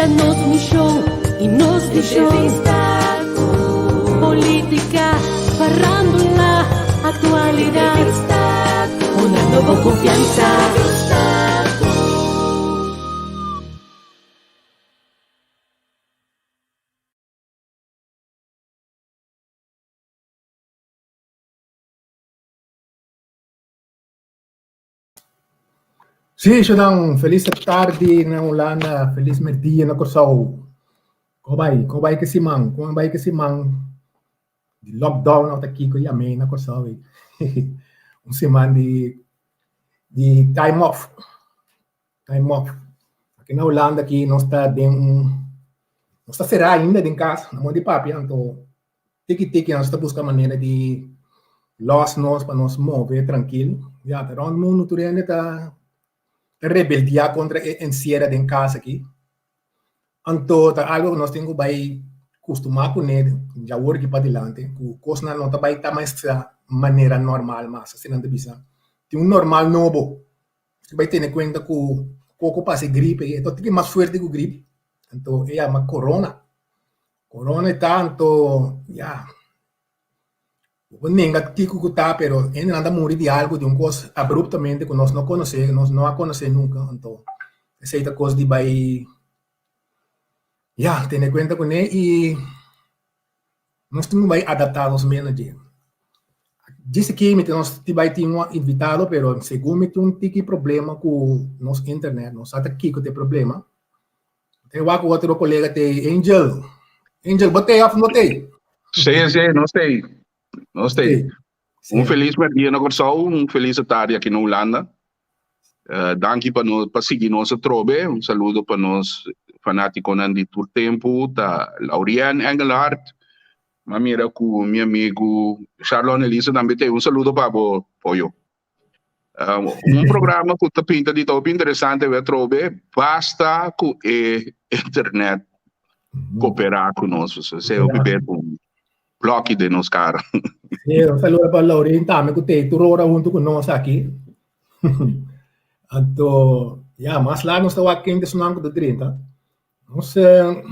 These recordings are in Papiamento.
ta nos mishon i nos vishon. Entrevista ku polítika, farándula, aktualidat. Entrevista ku honrando bo konfiansa. Entrevista ku. Sí, Shodan, felis tardi na Hulanda, felis merdia na Kòrsou. Kon bai? Kon bai ku siman? Kon bai ku siman di lockdown òf ta kiko yam'é na Kòrsou ei? Un siman di di time off, time off. Aki na Hulanda aki nos ta den un, nos ta será ainda den kas, no moda di papia, anto Tiki tiki nos ta buska manera di los nos pa nos move trankil. Ya, ta rond mundu tur hende ta ta rebeldia kontra e ensiera den kas aki. Anto ta algo ku nos tin ku bai kustumá kuné djawor aki padilanti, ku kosnan no ta bai ta mas manera normal mas, asina nan ta bisa. Tin un normal nobo. Nos tin bai tene kuenta ku poko pasa e grip ei, e ta tiki mas fuerte ku grip, anto e yama corona. Corona e ta anto ya bo por nenga kiko ku ta pero hendenan ta muri di algo di un kos abruptamente ku nos no konosé nos no a konosé nunka anto esei ta kos di bai ya tene kuenta kuné i nos tin ku bai adaptá nos mes na dje. Djis aki mi ta nos tin bai tin un invitado pero segun mi tin un tiki problema ku nos internet no sa ta kiko ta e problema. Te wak otro colega te Angel. Angel, bo te of no te? Sí, sí, nos te. Nos te. Sí. Un feliz merdia na Kòrsou, un feliz tarde aki na Hulanda. Uh, danki pa no, pa sigui nos atrobe. Un saludo pa nos fanátikonan di tur tempu, ta Laurien Engelhard. Ma mira ku mi amigu Charlon Elisa tambe te. Un saludo pa bo, Pollo. Um, un programa ku ta pinta di ta hopi interesante we atrobe, basta ku e internet koperá ku nos. So, se hopi ber un blokkie den nos kara. Sí, un saludo pa Laurin tambe ku te tur ora huntu ku nos aki. Anto, ya, mas laat nos ta wak ken esnan ku ta drenta. Nos, eh,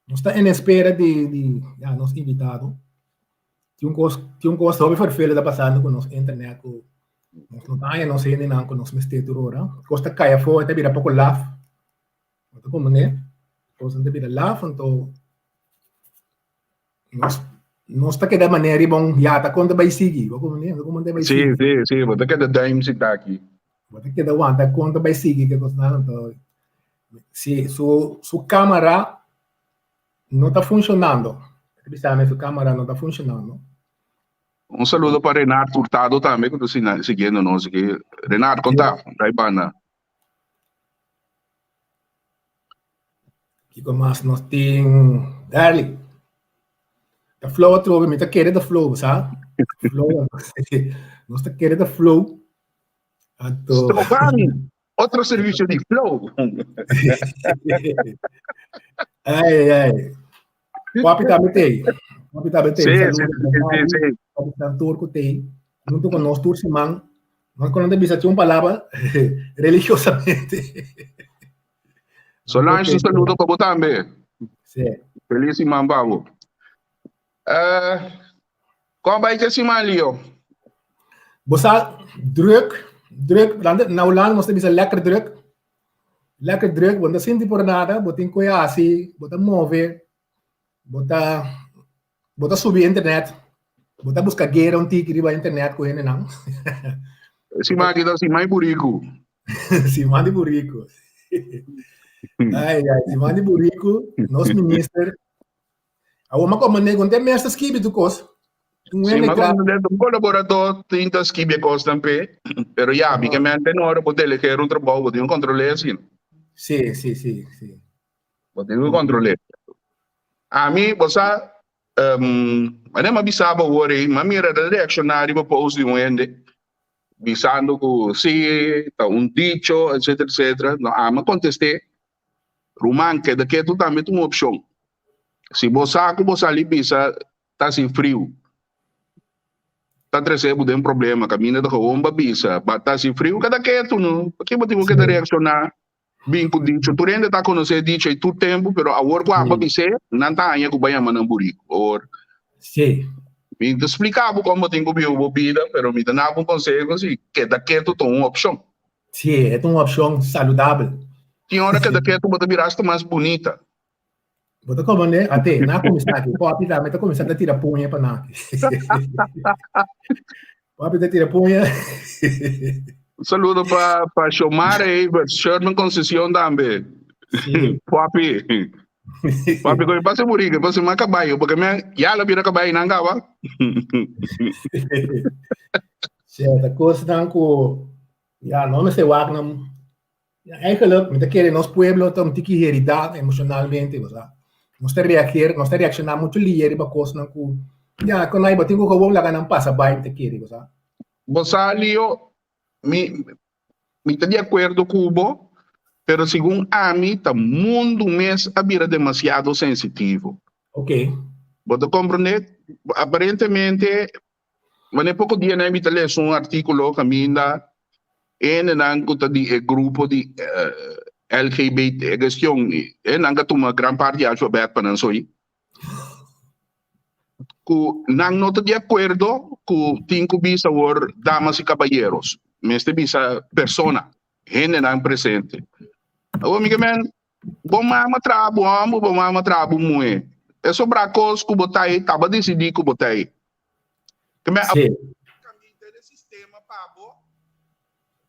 nos ta en espera di, di ya, nos invitado. Tin un kos, tin un kos hopi ferfele ta pasando ku nos internet ku nos no ta haña nos hendenan ku nos mester tur ora. Kos ta kai afó, e ta bira poko laf. Bo ta komprendé? Kosnan ta bira laf, anto nos nos ta keda manera riba un yata kon ta bai sigui. Bo komprendé? Bo komprendé bai Sí, sigui. sí, sí, bo ta keda duim sintá aki. Bo ta keda wanta kon ta bai sigui ke kosnan, anto si su su kamera No ta funcionando. Ta bisa mi su camara no ta funcionando. Un saludo pa Renard Hurtado tambe ku ta siguiendo nos aki. Renard, kon ta? Rai banda. Kiko mas nos tin? Darly. Ta flow atrobe, mi ta kere ta flow, sa? Flow. Nos ta kere ta flow. Anto. Strogan! Otro servicio di Flow. Ai, ai. Papi tambe tei. Papi tambe tei. Sí, sí, sí, sí. Papi Santur ku tei. Junto con nos tur siman. Nos kono te bisa un palabra religiosamente. Solange, un saludo pa bo tambe. Sí. Feliz siman pa bo. Uh, Kon bai ke siman, Leo? Bo sa druk, druk, na Hulanda nos ta bisa lekker druk. Lekker druk, bo no ta sinti por nada, bo tin koe hasi, bo ta move, bo ta bo ta subi internet, bo ta buska guera un tiki riba internet ku hendenan. Siman aki ta siman di buriku. Siman di buriku. Ai, ai, siman di buriku, nos minister Awor mi a komprendé ku no ta e mes ta skibi tur kos. Un Sí, hende ma tra. komprendé un kolaborador tin ta skibi e kosnan p'e, pero ya, mi ke mente no ora bo delegeer un trabou, bo tin ku kontrol'é asina. Sí, sí, sí, sí. Bo tin ku kontrol'é. Ami, bo sa, manera mi a bisa bo awor ei, mi a mira ta reakshoná riba post di un hende bisando ku sí, ta un dicho, etcetera, etcetera. No, ami a kontest'é, Ruman, keda ketu tambe ta un opshon. Si bo sa ku bo sali bisa ta hasi friu, ta trese bo den problema. Kaminda ta gewoon ba bisa ba ta hasi friu, keda ketu no. Pakiko bo tin ku keda reakshoná? bin ku dicho. Tur hende ta konosé dicho ei tur tempu, pero awor ku abo bis'é, nan ta haña ku bo a yama nan buriku. Awor, mi ta splika bo kon bo tin ku biba bo bida, pero mi ta na bo un konseho si keda ketu ta un opshon. Sí, e ta un opshon saludabel. Tin ora keda ketu bo ta bira asta mas bunita. Bo ta komprendé? Ate, na kuminsá aki. Papi tambe ta kuminsá ta tira puña pa nan aki. Papi ta tira puña. Un saludo pa pa Xiomara Evers, Sherman Concesión tambe. Sí. Papi. Papi, koe pase burico, pase mas caballo, porque me ya la bira caballo nan caba. Sí, ta cosnan ku ya no mester wak nan. Ja, eigenlijk, mi ta kere nos pueblo ta un tiki heridá emocionalmente, bo sa. Nos ta reageer, nos ta reaccioná mucho lihe riba cosnan ku, ja, kon ai bo tin ku gewoon laga nan pasa bai, mi ta kere, bo sa. Bo sa, Leo, mi, mi ta di akuerdo ku bo, pero segun ami ta mundu mes a bira demasiado sensitivo. Oké. Bo ta komprendé? Aparentemente, Wanneer poko dianan mi ta lesa un artíkulo kaminda hendenan ku ta di e grupo di LGBT kestion hendenan ka tuma gran parti di alfabet pa nan soy ku nan no ta di akuerdo ku tin ku bisa awor damas i kabayeros mester bisa persona hendenan presente. Awor mi ke men Bo mama traha bo hòmber, bo mama traha bo muhé. E sobrá kos ku bo ta ei, taba disidí ku bo ta ei. Ke men a Sí. kambia henter e sistema pa bo,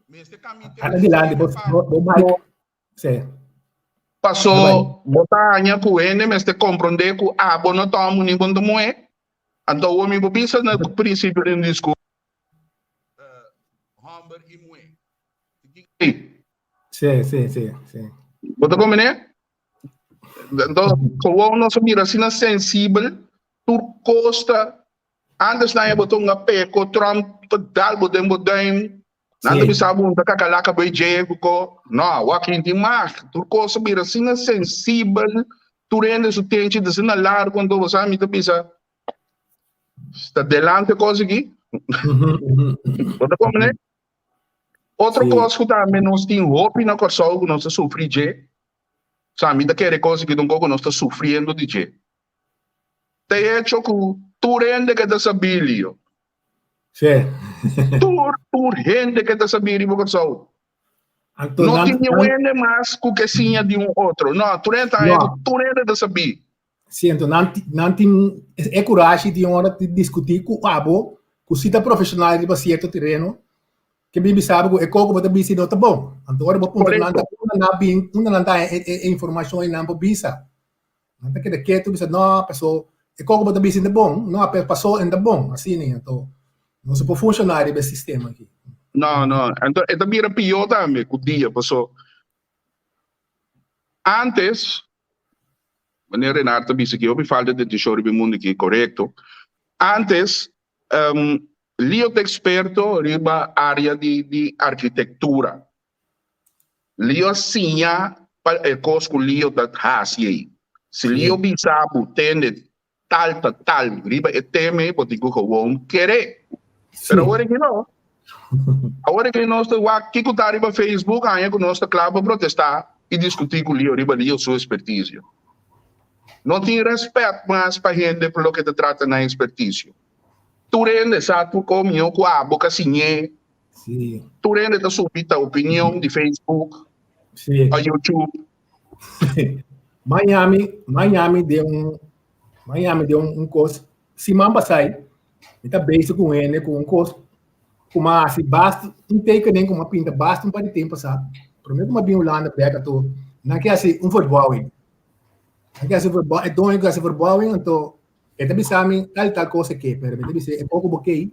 mester kambia henter e Anda dilanti, sistema bo, pa bo, bo mic. Sí. Paso Bai. bo ta haña ku hende mester komprondé ku abo no ta hòmber ni bo no ta muhé. Anto awor mi por bisa na prinsipio di un diskurso, hòmber i muhé. Ei. Sí, sí, sí, sí. Bo ta comprende? Entonces, gewoon nos a mira asina sensibel, tur cos ta, antes nan e bo ta hunga peko, Trump ta dal bo den bo duim, nan ta bisa bo hunta kakalaka bay dje ku ko, no, awor aki tin mag, tur cos a bira asina sensibel, tur hende su tenchi ta asina largo, anto bo sa mi ta bisa, sta delante cos aki, bo ta comprende? Otro Sí. kos ku tambe nos tin hopi na Kòrsou ku nos ta sufri dje, sa mi ta kere kos aki ta un kos ku nos ta sufriendo di dje, ta e hecho ku tur hende ke ta sabí Lio. Sí. Tur, tur hende ke ta sabí riba Kòrsou. Anto No nan, tin niun nan, hende mas ku ke siña di un otro. No, tur hende ta haña ku no. tur hende ta sabí. Sí, anto nan, nan tin e kurashi di ora di diskutí ku abo, ku si ta profeshonal riba sierto tereno, ke bin bisa bo ku e koko bo ta bisa no ta bon. Anto ora bo puntra nan ta Korekto. unda nan bin, unda nan ta haña e, e informashon ei nan por bisa. Nan ta keda ketu bisa no, paso e koko bo ta bisa ta bon, no, paso en ta bon, asina ei. Anto no se por funshoná riba e sistema aki. No, no. Anto e ta bira pió tambe ku dia, paso antes Meneer Renard ta bisa ki hopi falta di atencion riba e mundo aki, korekto. Antes, um, Leo ta eksperto riba área di, di arkitektura. Leo a siña pa e kos ku Leo ta hasi ei. Si Leo bisa bo tende tal ta tal riba e tema ei, bo tin ku gewoon kere. Pero awor aki no. Awor aki nos ta wak kiko ta riba Facebook haña ku nos ta kla pa protestá i diskutí ku Leo riba Leo su ekspertisio. No tin rèspèt mas pa hende pa loke ta trata nan ekspertisio. Tur hende sa tur kon mihó ku abo ka siñ'é. Tur hende ta subi ta opinion di Facebook o YouTube. Miami, Miami den un, Miami den un, un kos. Siman pasai, mi ta bezig ku un hende ku un kos ku mi a hasi basta, un tekening ku mi a pinta basta un par di tempu pasá. Promé ku mi a bin Hulanda bèk anto nan ke hasi un verbouwing. Nan ke hasi verbouwing, e doño ke hasi verbouwing anto e ta bisa mi tal i tal kos e ke, pero mi ta bis'é e poko bo kei,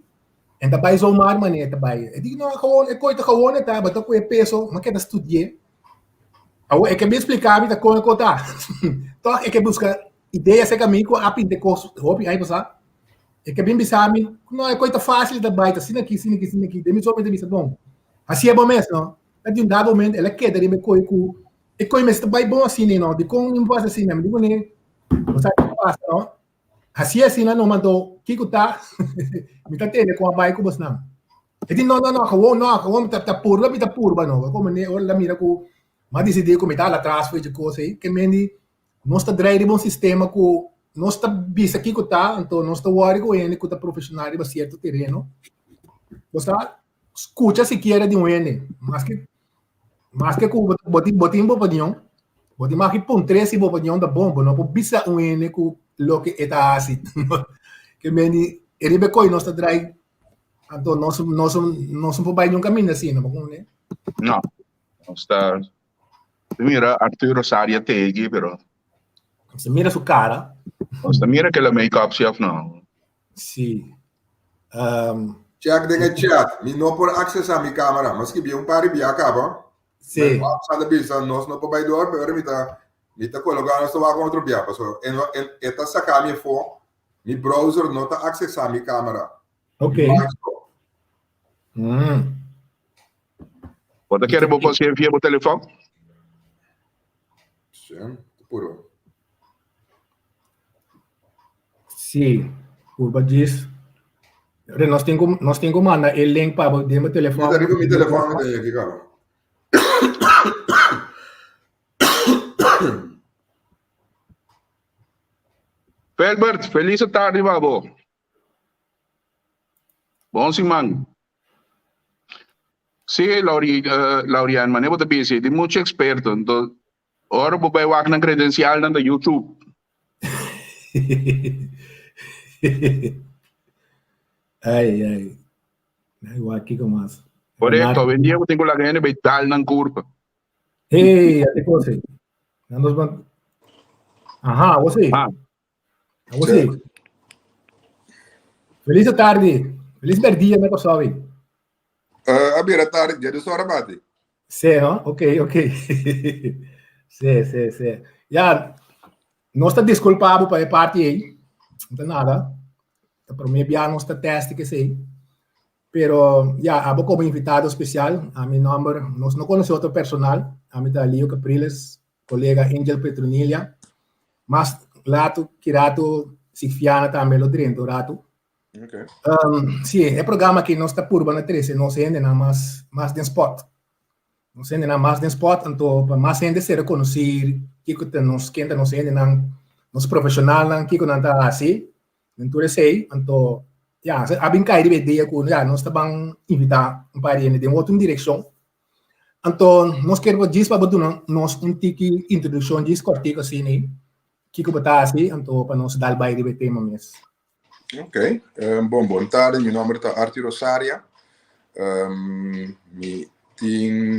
en ta bai zomaar manera e ta bai. E di no, gewoon e koi ta gewoon e ta, bo ta ku e peso, mi a keda studi'é. Awor e ke bin splika mi ta kon e kos ta. Tòg e ke buska idea serka mi ku a pinta e kos hopi aña pasá. E ke bin bisa mi, no e kos ta fásil ta bai, ta asina aki, asina aki, asina aki. Den mi so mi ta bisa bon, hasié bo mes no. Ta di un dado momento el a keda riba e kos ku e kos mester bai bon asina no. Dikon mi por hasi asina? Mi di kuné, bo sa kiko pasa no. Hasié asina no, anto kiko ta? Mi ta tende ku a bai ku bosnan. E di no, no, no, gewoon no, gewoon ta, ta purba, mi ta purba no. Como ne, ora la mira ku. M'a disidí ku mi ta hala atras for dje kos ei. Ke men di nos ta drai riba un sistema ku nos ta bisa kiko ta, anto nos ta wòri ku hende ku ta profeshonal riba sierto tereno. Bo sa skucha sikiera di un hende, maske maske ku bo tin bo tin bo opinion, bo tin mag puntr'é si bo opinion ta bon, bo no por bisa un hende ku loke e ta hasi. Ke men di e riba e kos nos ta drai, anto nos nos nos no por bai niun kaminda asina, bo kononé? No. Nos ta mira Arthur Rosaria tegi, pero. Nos ta mira su cara. Nos ta mira kela make-up si of no. Si. Check den e chat. Mi no por accesa mi camera. Mi a skibi un par di bia caba. Si. Mi a ta bisa nos no por bay door, pero mi ta mi ta coloca nos ta wak otro bia. Paso e no e ta saca mi afo. Mi browser no ta accesa mi camera. Ok. Bo ta kere bo konsier via bo telefòn? Sí, puro. Sí, purba djis. Re, nos tin ku, nos tin ku manda e link pa bo den bo telefòn. Mi ta riba mi telefòn mi ta yeki kaba. Felbert, felis tardi pa bo. Bon siman. Sí, Lauri, uh, Laurian, mané bo ta bisa, tin mucho experto. Entonces, ora bo bai wak nan credencial nan ta YouTube. Ai, ai. Ai, wak kiko mas. Correcto, hoy en dia bo tin ku laga hende bai dal nan kurpa. Hey, ate kose. Nan nos ban. Aha, wo si. Ah. Awor sí. Feliz tarde. Feliz merdia na Kòrsou. Uh, a bira tarde, dia dos hora bate. Sí, no? Ok, ok. Sí, sí, sí. Ya, nos ta disculpa bo pa e parti ei. No ta nada. Ta promé bia nos ta test que sei. Pero, ya, abo como invitado especial, a mi nomber, nos no conoce otro personal. A mi ta Leo Capriles, colega Angel Petronilia. Mas latu ki ratu Sigfiana tambe lo drenta un ratu. Okay. Sí, e programa aki nos ta purba na trese nos hendenan mas mas den spot. Nos hendenan mas den spot, anto pa mas hende ser konosí kiko ta nos ken ta nos hendenan, nos profeshonalnan kiko nan ta hasi den tur esei. Anto ya, a bin kai riba e dia ku ya nos ta ban invitá un par di hende den otro direkshon. Anto nos kier bo djis pa bo duna nos un tiki introdukshon djis kòrtiku asina ei, kiko bo ta hasi, anto pa nos dal bai riba e tema mes. Ok, bon, bon tardi, mi nòmber ta Arthur Rosaria, mi tin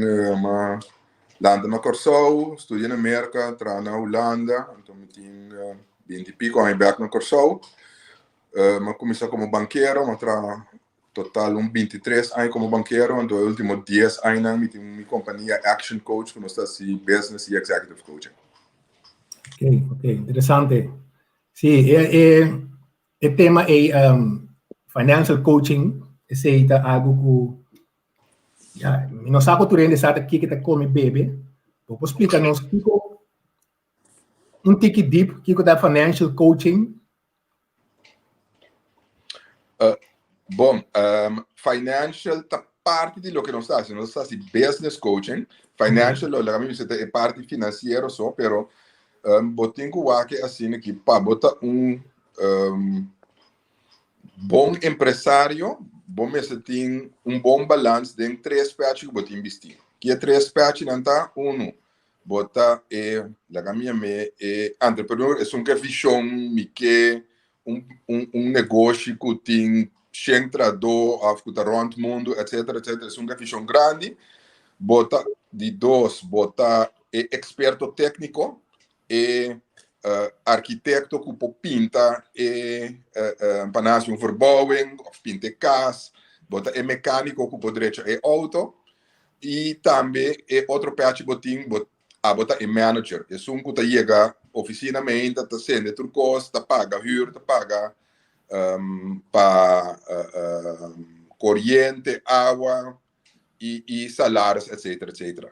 lanta na Kòrsou, studia na Merka, traha na Hulanda, anto mi tin binti i piko aña bèk na Kòrsou. Mi a kuminsá komo bankero, mi a traha Total un 23 aña como bankero, anto e ultimo 10 añanan mi tin mi kompania Action Coach ku nos ta hasi business i executive coaching. Ok, ok, interesante. Sí, e, e, e tema ei financial coaching, esei ta algo ku ya, mi no sa ku tur hende sa ta kiko ta kome bebe. Bo por splika nos kiko un tiki deep kiko ta financial coaching? Bon, financial ta parti di loke nos ta hasi. Nos ta hasi business coaching. Financial lo laga mi bisa ta e parti finansiero so, pero bo tin ku wak e asina ki pa bo ta un bon empresario, bo mester tin un bon balans den tres pechi ku bo tin bisti. Ki e tres pechinan ta? Unu, Bo ta e, laga mi yam'é e entrepreneur, esun ke vishon, mi ke un un un negoshi ku tin shen trahadó òf ku ta rònt mundu etcetera etcetera, esun ke vishon grandi. Bo ta, di dos, bo ta e eksperto tékniko, e arkitekto ku por pinta e pa nan hasi un verbouwing òf pinta e kas, bo ta e mekániko ku por drecha e outo. I tambe e otro pechi bo tin, bo abo ta e manager, esun ku ta yega ofisina meinta, ta sende tur kos, ta paga hür, ta paga pa koriente, awa i i salaris etcetera etcetera.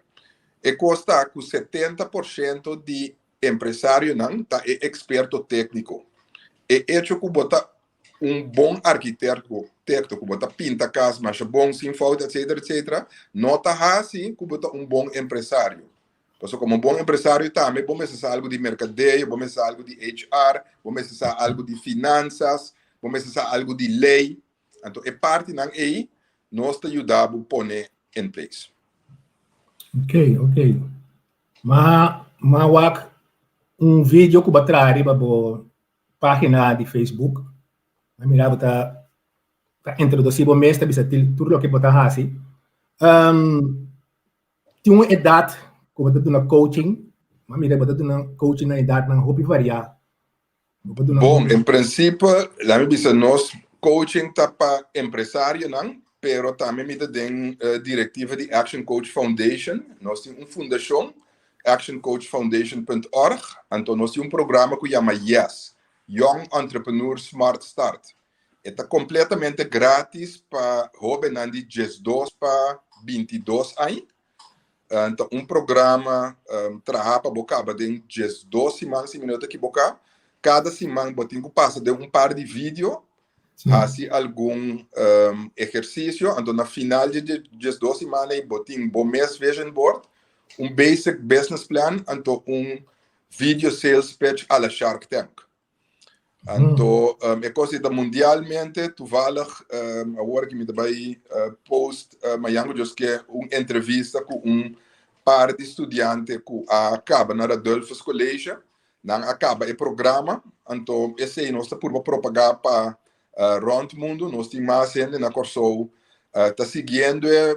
E kos ta ku 70% di empresarionan ta e eksperto tékniko. E echo ku bo ta un bon arkitekto ku bo ta pinta kas masha bon sin fout etcetera etcetera no ta hasi ku bo ta un bon empresario. Pasobra komo bon empresario tambe bo mester sa algu di merkadeo, bo mester sa algu di HR, bo mester sa algu di finansas, bo mester sa algu di lei. Anto e partinan ei nos ta yuda bo pone in place. Ok, ok. Ma ma wak un video ku bo a traha riba bo página di Facebook. A mira bo ta ta introdusí bo mes, ta bisa tur loke bo ta hasi. Um, tin un edat ku bo ta duna coaching. Ma mira bo ta duna coaching na edatnan hopi variá. Bon, en principe, laat mi bisa nos coaching ta pa empresarionan, pero tambe mi ta den directiva di Action Coach Foundation. Nos tin un fundacion, actioncoachfoundation.org, anto nos tin un programa cu yama YES, Young Entrepreneur Smart Start. E ta completamente gratis pa hobennan di diesdos pa bintidos aña. Ta un programa traha pa bo kaba den 12 siman, si mi no ta ekiboká. Kada siman bo tin ku pasa den un par di video, hasi algun ehersisio, anto na final di e 12 siman ei bo tin bo mes vision board, un basic business plan, anto un video sales pitch a la Shark Tank. Anto e kos ei ta mundialmente, toevallig awor ki mi ta bai post mañan ku Dios ke un entrevista ku un par di studiante ku a kaba na Radulphus College, nan a kaba e programa, anto esei nos ta purba propagá pa rònt mundu, nos tin mas hende na Kòrsou ta siguiendo e,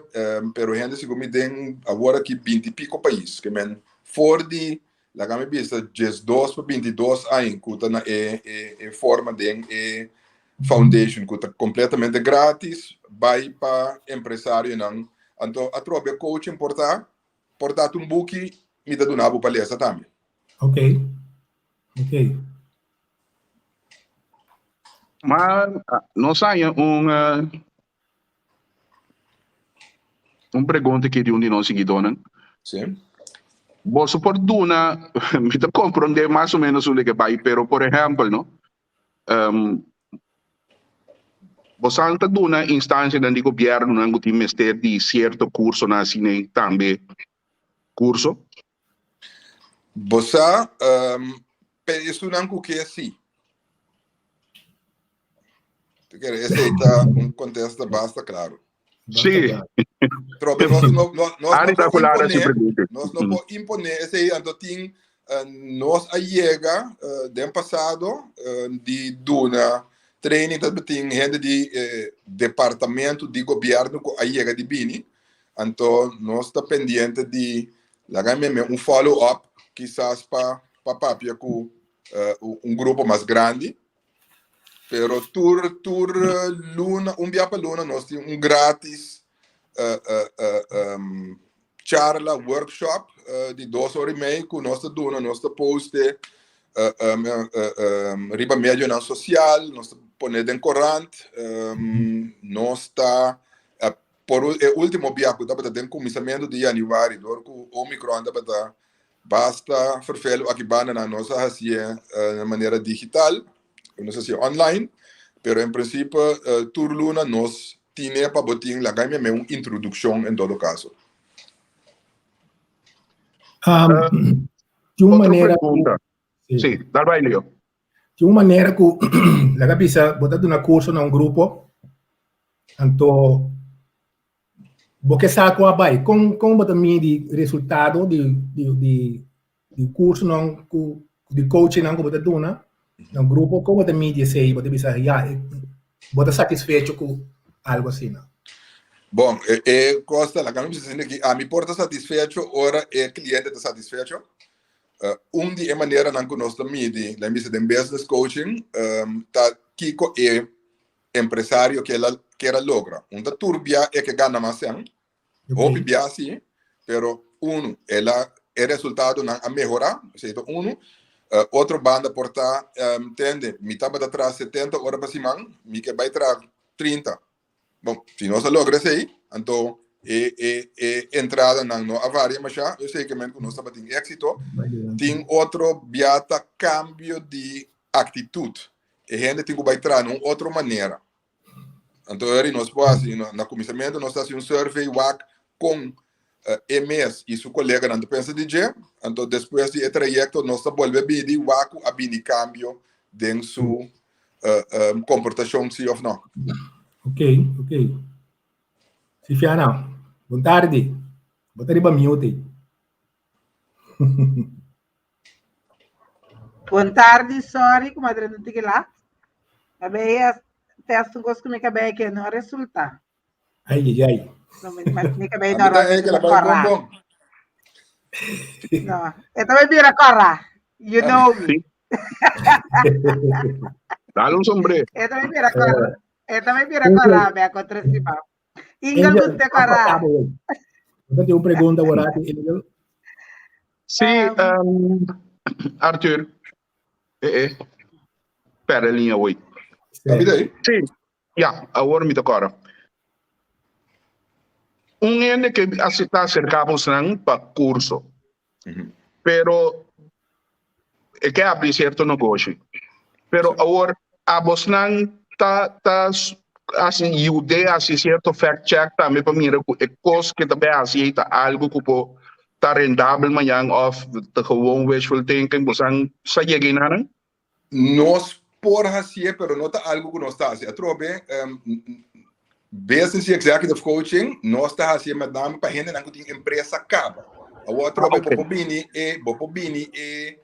pero hende segun mi den awor aki binti piko pais, ke men for di Laga mi bisa 12 pa 22 aña ku ta na e e forma den e foundation ku ta kompletamente gratis bai pa empresarionan. Anto atrobe coaching por ta por ta un buki mi ta duna bo pa lesa tambe. Ok. Ok. Ma nos haña un Un pregunta aki di un di nos siguidónan. Sí. Boso por duna, mi ta komprondé mas o ménos unda ke bai, pero por ehèmpel, no? Um, bosan ta duna instansianan di gobièrnunan ku tin mester di sierto kursonan asina tambe kurso? Bo sa, um, pe esunnan ku ke sí. Te kere, esei ta un kontesta basta klaro. Sí. Trobe nos no, no, nos Ari no ta por clara su imponé, pregunta. nos no por imponé esei, anto tin eh, nos a yega eh, den pasado eh, di duna training, ta tin hende di eh, departamento di gobierno ku a yega di bini, anto nos ta pendiente di Laga mi un follow up kisas pa pa papia ku un grupo mas grandi. Pero tur tur luna, un bia pa luna nos tin un gratis charla, workshop di dos ora i mei ku nos ta duna, nos ta poste riba medionan sosial, nos ta pone den korant, nos ta Por e ultimo bia ku tabata den kuminsamentu di yanüari dor ku Omicron tabata basta ferfelu aki bandanan nos a hasié na manera digital, nos a hasié online, pero en prinsipio tur luna nos tine pa bo tin laga mi un introdukshon en todo kaso. Tin un Otro manera ku pregunta. Sí, dal bai Leo. Tin un manera ku laga bisa bo ta duna kurso na un grupo Anto bo ke sa ku a bai? Kon kon bo ta midi resultado di di di di kursonan ku di coachingnan ku bo ta duna na un grupo? Kon bo ta midi esei? Bo ta bisa ya bo ta satisfecho ku algu asina? Bon, e e kos ta laga mi bisa asina ki ami por ta satisfecho ora e kliente ta satisfecho. Un di e maneranan ku nos ta midi, laga mi bisa den business coaching, ta kiko e empresario ke la kier a logra. Un ta tur bia e ke gana mas sèn, hopi bia si, pero unu, el a e resultadonan a mehorá, esei ta unu. Otro banda por ta, tende, mi tabata traha setenta ora pa siman, mi ke bai traha trinta. Bon, si nos a logra esei, anto e e e entradanan no a varia mashá, esei ke men ku nos tabatin éksito. Tin otro bia ta kambio di aktitut. E hende tin ku bai traha na un otro manera. Anto eri nos por hasi, na kuminsamentu nos ta hasi un survey wak kon. e mes i su koleganan ta pensa di dje. Anto despues di e trayekto nos ta bolbe bini wak ku a bini kambio den su komportashon si òf no. Ok, ok. Sifiana, bon tardi. Bo ta riba mute. Bon tardi, sorry ku madre no tiki lat. A bei test un kos ku mi kabei ke no resulta. Ai, ai, ai. No, mi, mi kabei A no mi ta e que la bai bon bon. No, e tambe bira kora. You know me. Dale un sombrero. E tambe bira kora. E tambe bira kora, be a tres siman. Ingel gusta kora. Bo tin un pregunta borati, Ingel? Sí, um, Arthur. Eh, eh. Perde linha hoy. Sí. Sí. Ja, awor mi ta kòrda. Un hende ke a ta aserká bosnan pa kurso, pero e ke abri sierto negoshi. Pero awor a bosnan ta ta hasi yud'é hasi sierto fact check tambe pa mira ku e kos ke ta bai hasi ei ta algu ku por ta rendabel mañan òf ta gewoon wishful thinking. Bosan sa yega einanan? Nos por hasié, pero no ta algu ku nos ta hasi. Atrobe, business i executive coaching nos ta hasié met name pa hendenan ku tin empresa kaba. Awor atrobe bo por bini e, bo por bini e,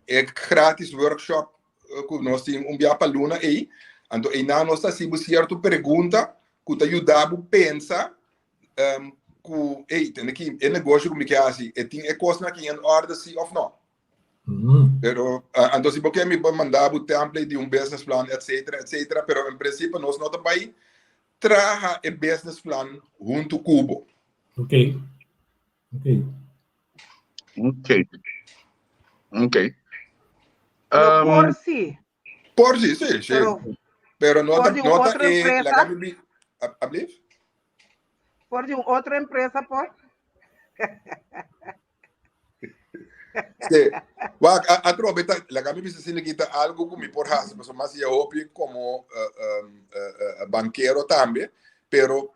e gratis workshop ku nos tin un bia pa luna ei. Anto einan nos ta hasi bo sierto pregunta ku ta yuda bo pensa ku, ey, tende ki e negoshi ku mi ke hasi, e tin e kosnan aki en orde si òf no. Pero, anto si bo ke mi por manda bo template di un business plan, etcetera, etcetera, pero en principio nos no ta bai traha e business plan huntu ku bo. Ok. Ok. Ok. Ok. Pero por si. Por si, si, si. Pero, Pero no por ta, di un no ta otro e, empresa. laga mi bi, ablief? Por di un otro empresa por. Sí. Wak, atrobe ta, laga mi bisa asina ki ta algo ku mi por hasi, pasobra mas ya hopi komo bankero tambe, pero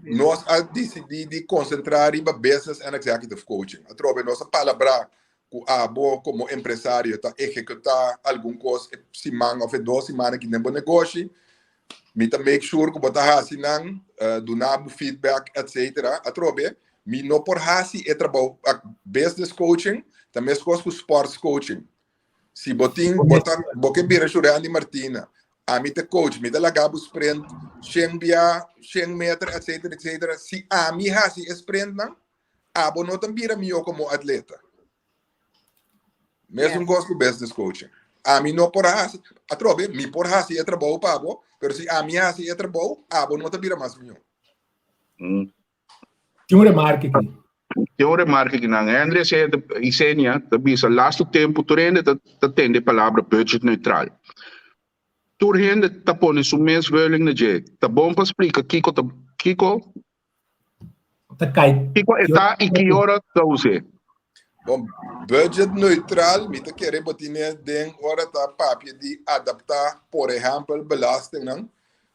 nos a disidí di konsentrá riba business and executive coaching. Atrobe nos a palabrá ku abo komo empresario ta ehekutá algun kos e siman òf e dos siman aki den bo negoshi, Mi ta make sure ku bo ta hasi nan, duna bo feedback etcetera. Atrobe, mi no por hasi e trabou, business coaching ta meskos ku sports coaching. Si bo tin, bo ta, bo ke bira Shurandy Martina, ami ta coach, mi ta laga bo sprint shen bia, shen meter etcetera etcetera. Si ami hasi e sprintnan, abo no ta bira mihó komo atleta. Mesun kos ku business coaching. Ami no por hasi, atrobe, mi por hasi e trabou pa bo, pero si ami hasi e trabou, abo no ta bira mas mihó. Tin un remarke aki. Tin un remarke aki nan. Henry Isenia ta bisa lastu tempu tur hende ta tende e palabra budget neutral. Tur hende ta pone su mes veuling na dje. Ta bon pa splika kiko ta kiko Ta kai. Kiko e ta i ki ora ta us'é? Bon, budget neutral mi ta kere bo tine den ora ta papia di adaptá, por ehèmpel, belastingnan,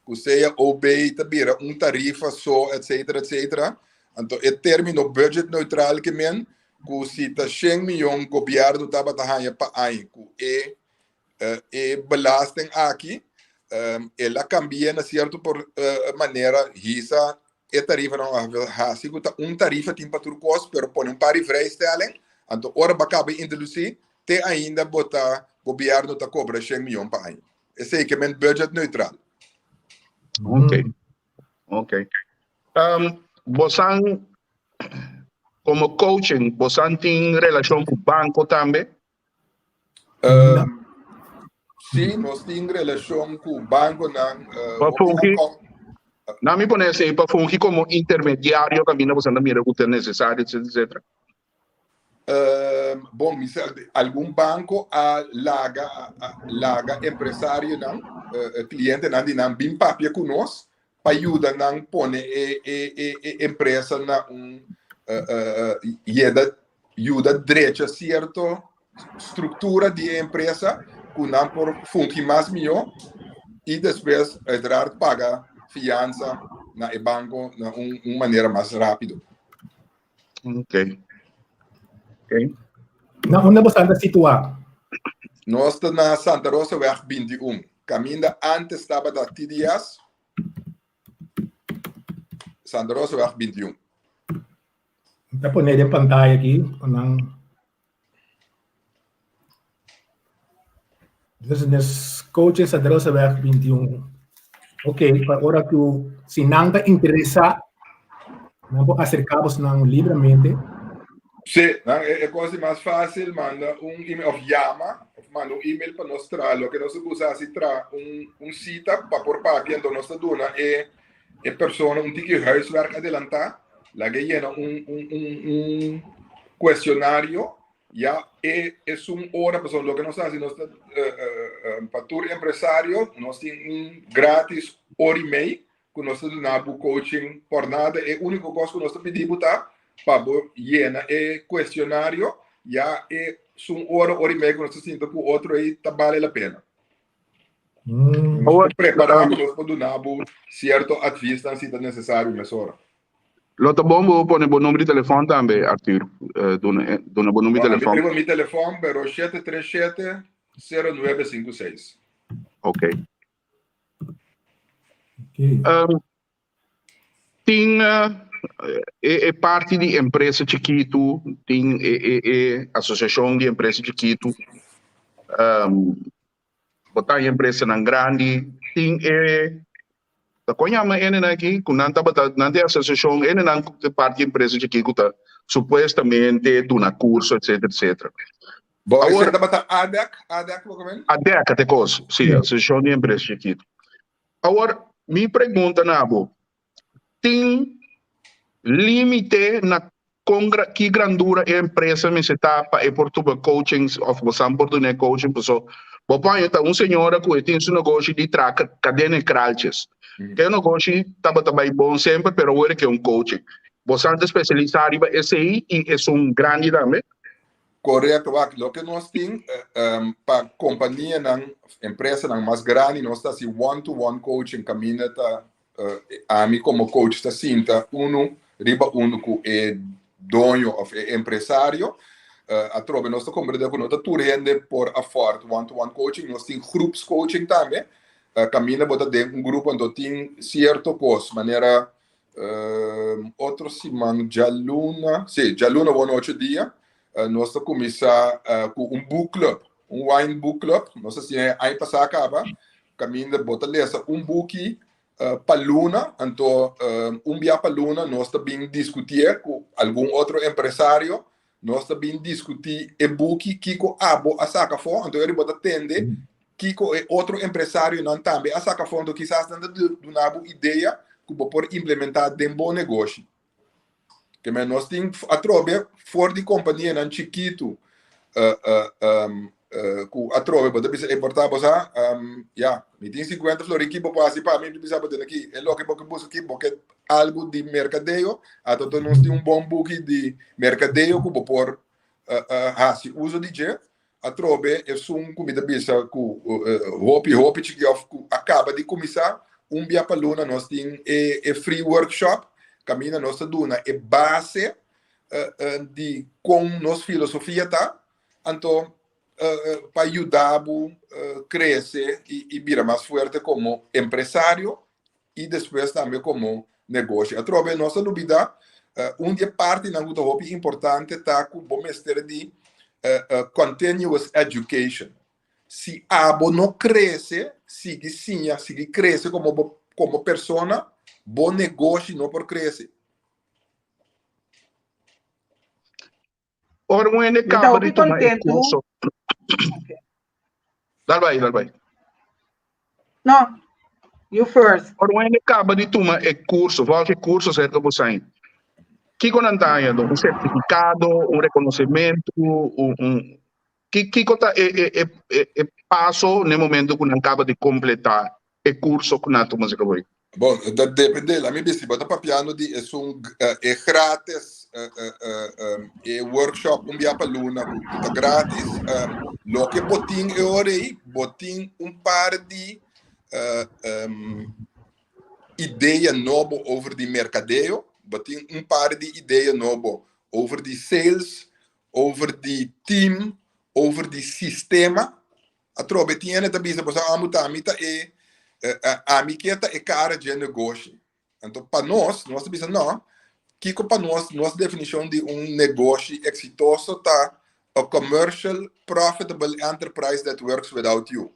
ku sea OB ta bira un tarifa so, etcetera, etcetera. Anto e término budget neutral ke men ku si ta shen miyon gobièrnu tabata haña pa aña ku e E belasting aki el a kambia na sierto por manera hisa e tarifanan hasi ku ta un tarifa tin pa tur kos pero pone un par di vrijstelling anto ora bo a kaba introdusí te ainda bo ta gobièrnu ta kobra shen miyon pa aña. Esei ke men budget neutral. Ok ok bosan komo coaching bosan tin relashon ku banko tambe? Um, sí, nos tin relacion cu banconan. Pa fungi, na mi pone esei, pa fungi como intermediario caminda boso ta mira cu ta necesario, etcétera, etcétera. Um, bon, mi sa, algun banco a laga, a laga empresarionan, uh, clientenan di nan bin papia cu nos pa yuda nan pone e, e, e, e empresa na un uh, uh, yeda yuda drecha cierto structura di e empresa cu nan por fungi mas miyo y despues uiteraard paga fianza na e banco na un, un manera mas rapido. Ok. Ok. Na unda boso ta situá? Nos ta na Santa Rosaweg 21. Kaminda antes tabata TDS. Santa Rosaweg 21. Ta pone den pantaya aki pa nan. Business Coaching Santa Rosaweg 21. Ok, pa ora ku si nan ta interesá, nan por aserká bosnan libremente. Sí, nan e, e kos di mas fásil, manda un email of yama, of manda un email pa nos traha loke nos ta usa hasi traha un, un sita pa por papia, enton nos ta duna e, e persona un tiki huiswerk adelantá, laga e yena un, un, un, un cuestionario, ya e esun ora, pasobra loke nos ta hasi, nos ta, pa tur empresario, nos tin un gratis ora y mei, ku nos ta duna bo coaching por nada. E úniko kos ku nos ta pidi bo ta pa bo yena e kuestionario, ya e sun ora, ora i mei ku nos ta sinta ku otro ei ta bale la pena. Nos ta prepará ku nos por duna bo sierto advisnan si ta nesesario mesora. Lo ta bon bo pone bo number di telefòn tambe, Arthur. Duna, duna bo number di telefòn. Ami mi telefòn, pero 737 0956. Ok. Um, tin uh, e, e parti di empresa chikitu, tin e, e, e asosiashon di empresa chikitu, um, bo ta empresanan grandi, tin e ta kon yama ene nan aki ku nan tabata nan tin asosiashon ene nan ku ta parti empresa chikí ku ta supuestamente duna kurso etcetera etcetera. Bo Awor, esei tabata ADEC? ADEC bo komen? ADEC te kos, si, Asosiashon di Empresa Chikitu. Awor, mi pregunta na bo, tin límite na kon ki grandura e empresa mester ta pa e por tuba coaching òf bosan por duna e coaching? Paso bo por haña ta un señora ku e tin su negoshi di traha kadena e kraltjes. E negoshi tabata bai bon semper pero awor e ke un coaching. Bosan ta spesialisá riba esei i esun grandi tambe? Korekto, wak, loke nos tin pa kompanianan, empresanan mas grandi, nos ta hasi one to one coaching kaminda ta ami komo coach ta sinta unu riba unu ku e doño òf e empresario. Atrobe nos ta komprendé ku no ta tur hende por afford one to one coaching, nos tin groepscoaching tambe, kaminda bo ta den un grupo anto tin sierto kos manera Otro siman djaluna, sí, djaluna wou ocho dia, nos ta kuminsá ku un book club, un wine book club. Nos a siña e aña pasá kaba, kaminda bo ta lesa un buki pa luna, anto un bia pa luna nos ta bin diskutié ku algun otro empresario, nos ta bin diskutí e buki kiko abo a saka afó, anto eri bo ta tende Kiko e otro empresarionan tambe a saka fondo kisas nan ta duna bo idea ku bo por implementá den bo negoshi. Ke men nos tin atrobe for di kompanianan chikitu ku atrobe bo ta bisa e por ta bo sa ya mi tin sinkuenta florin ki bo por hasi pa mi mi ta bisa bo tene aki e loke bo ke buska aki bo ke algu di merkadeo ato nos tin un bon buki di merkadeo ku bo por hasi uso di dje. Atrobe esun ku mi ta bisa ku hopi hopi chiki òf ku a kaba di kuminsá, un bia pa luna nos tin e e free workshop kaminda nos ta duna e base di kon nos filosofia ta, anto pa yuda bo krese i bira mas fuerte komo empresario i despues tambe komo negoshi. Atrobe nos ta lubida un di e partinan ku ta hopi importante ta ku bo mester di continuous education. Si abo no krese, sigui siña, sigui krese komo bo komo persona, bo negoshi no por krese. Ora un hende Mi ta kaba hopi di tuma e kontentu. kurso. Dal bai, dal bai. No, you first. Ora un hende kaba di tuma e kurso, volg e kurso serka bo sain. Kiko nan ta haña? Un sertifikado, un rekonosementu, un, un ki kiko ta e e e e e paso n'e momento ku nan kaba di kompletá e kurso ku nan a tuma serka bo? Bon, ta depende. Laat mi bisa, bo ta papiando di esun e gratis e workshop un bia pa luna ku ta gratis. Loke bo tin e ora ei, bo tin un par di idea nobo over di merkadeo, bo tin un par di idea nobo. Over di sales, over di team, over di sistema. Atrobe tin hende ta bisa boso amo ta ami ta e ami ke ta e kara dje negoshi. Anto pa nos, nos ta bisa no, kiko pa nos, nos definishon di un negoshi eksitoso ta a commercial profitable enterprise that works without you.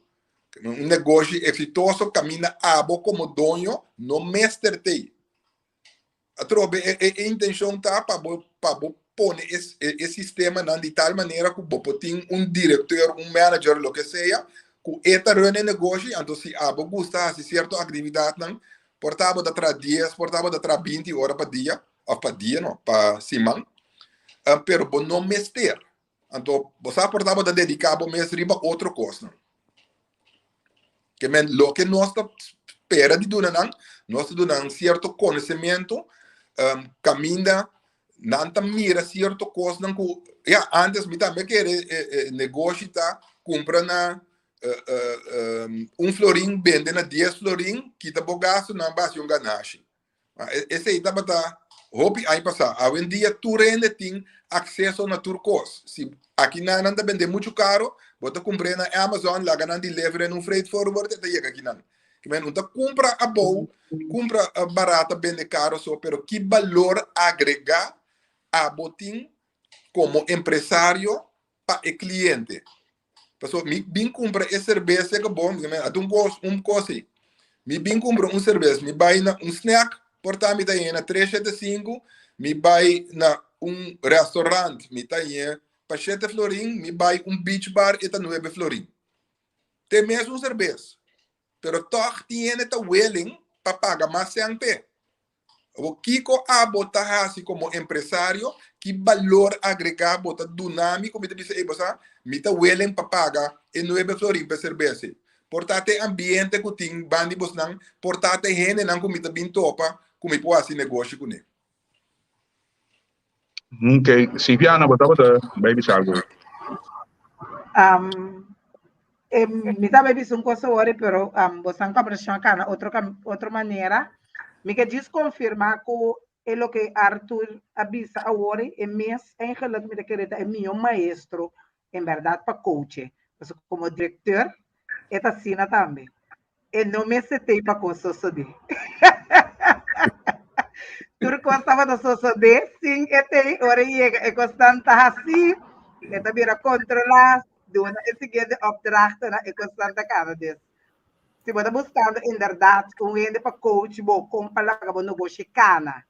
Un negoshi eksitoso kaminda abo komo doño no mester t'ei. Atrobe e e intenshon ta pa bo pa bo pone e e sistemanan di tal manera ku bo por tin un direkteur, un manager, loke sea, ku e ta run e negoshi, anto si abo gusta hasi sierto aktividatnan, por ta bo ta traha dies, por ta bo ta traha binti ora pa dia, òf pa dia no, pa siman, pero bo no mester. Anto bo sa por ta bo ta dediká bo mes riba otro kosnan. Ke men loke nos ta spera di duna nan, nos ta duna nan sierto konosementu, um, kaminda nan ta mira sierto kosnan ku, ya, antes mi tambe kere e, e negoshi ta kumpra na uh, uh, um, un florin, bende na 10 florin, kita bo gastunan, basi un ganashi. Esei tabata hopi aña pasá. Awendia tur hende tin akseso na tur kos. Si aki nan nan ta bende muchu karo, bo ta kumpr'é na Amazon, laga nan deliver en un freight forwarder e ta yega aki nan. Ke men un ta kumpra abou, kumpra barata bende karo so, pero ki balor agregá abo tin komo empresario pa e kliente? Paso mi bin kumpra e serbes e bon, mi a un kos, un kos ei. Mi bin kumpra un serbes, mi bai na un snack, por ta mi ta yena 375, mi bai na un restaurant, mi ta yen pa 7 florin, mi bai un beach bar, e ta 9 florin. Te mes un serbes. Pero toch tin hende ta willing pa paga mas sen p'e. Awor, kiko abo ta hasi komo empresario? Ki balor agregá bo ta duna mi ku mi ta bisa, ey, bo sa, mi ta willing pa paga e nuebe florin pa e serbes ei. Por ta te ambiente ku tin banda di bosnan, por ta te hendenan ku mi ta bin topa ku mi por hasi negoshi kuné. Ok, Silviana, bo tabata bai bisa algu? Um, eh, mi ta bisa un cosa ora, pero um, bosan conversación acá na otro, otro manera. Mi ke djis confirma ku e loke Arthur a bisa awor, e mes eigenlijk mi ta kere ta e mihó maestro en berdad pa coache. Pasobra como directeur e ta asina tambe. E no mester tei pa kos sosodé. Tur kos tabata sosodé sin e tei, ora e yega e kosnan ta hasí, e ta bira kontrolá, duna e siguiente opdrachtnan, e kosnan ta kaba. Dus, si bo ta buskando inderdat un hende pa coach bo kon pa laga bo negoshi kana,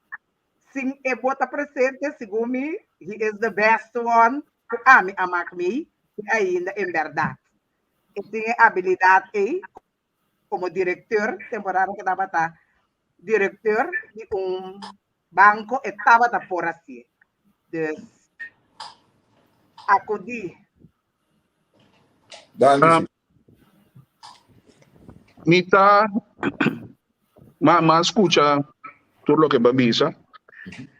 sin e bo ta presente, segun mi, he is the best one ku ami a mak mi ainda en bèrdat. E tin e abilidat ei komo direkteur, temporada ku tabata direkteur di un banko, e tabata por hasié. Dus, akudí. Danki. Um, mi ta ma ma skucha tur loke bo a bisa,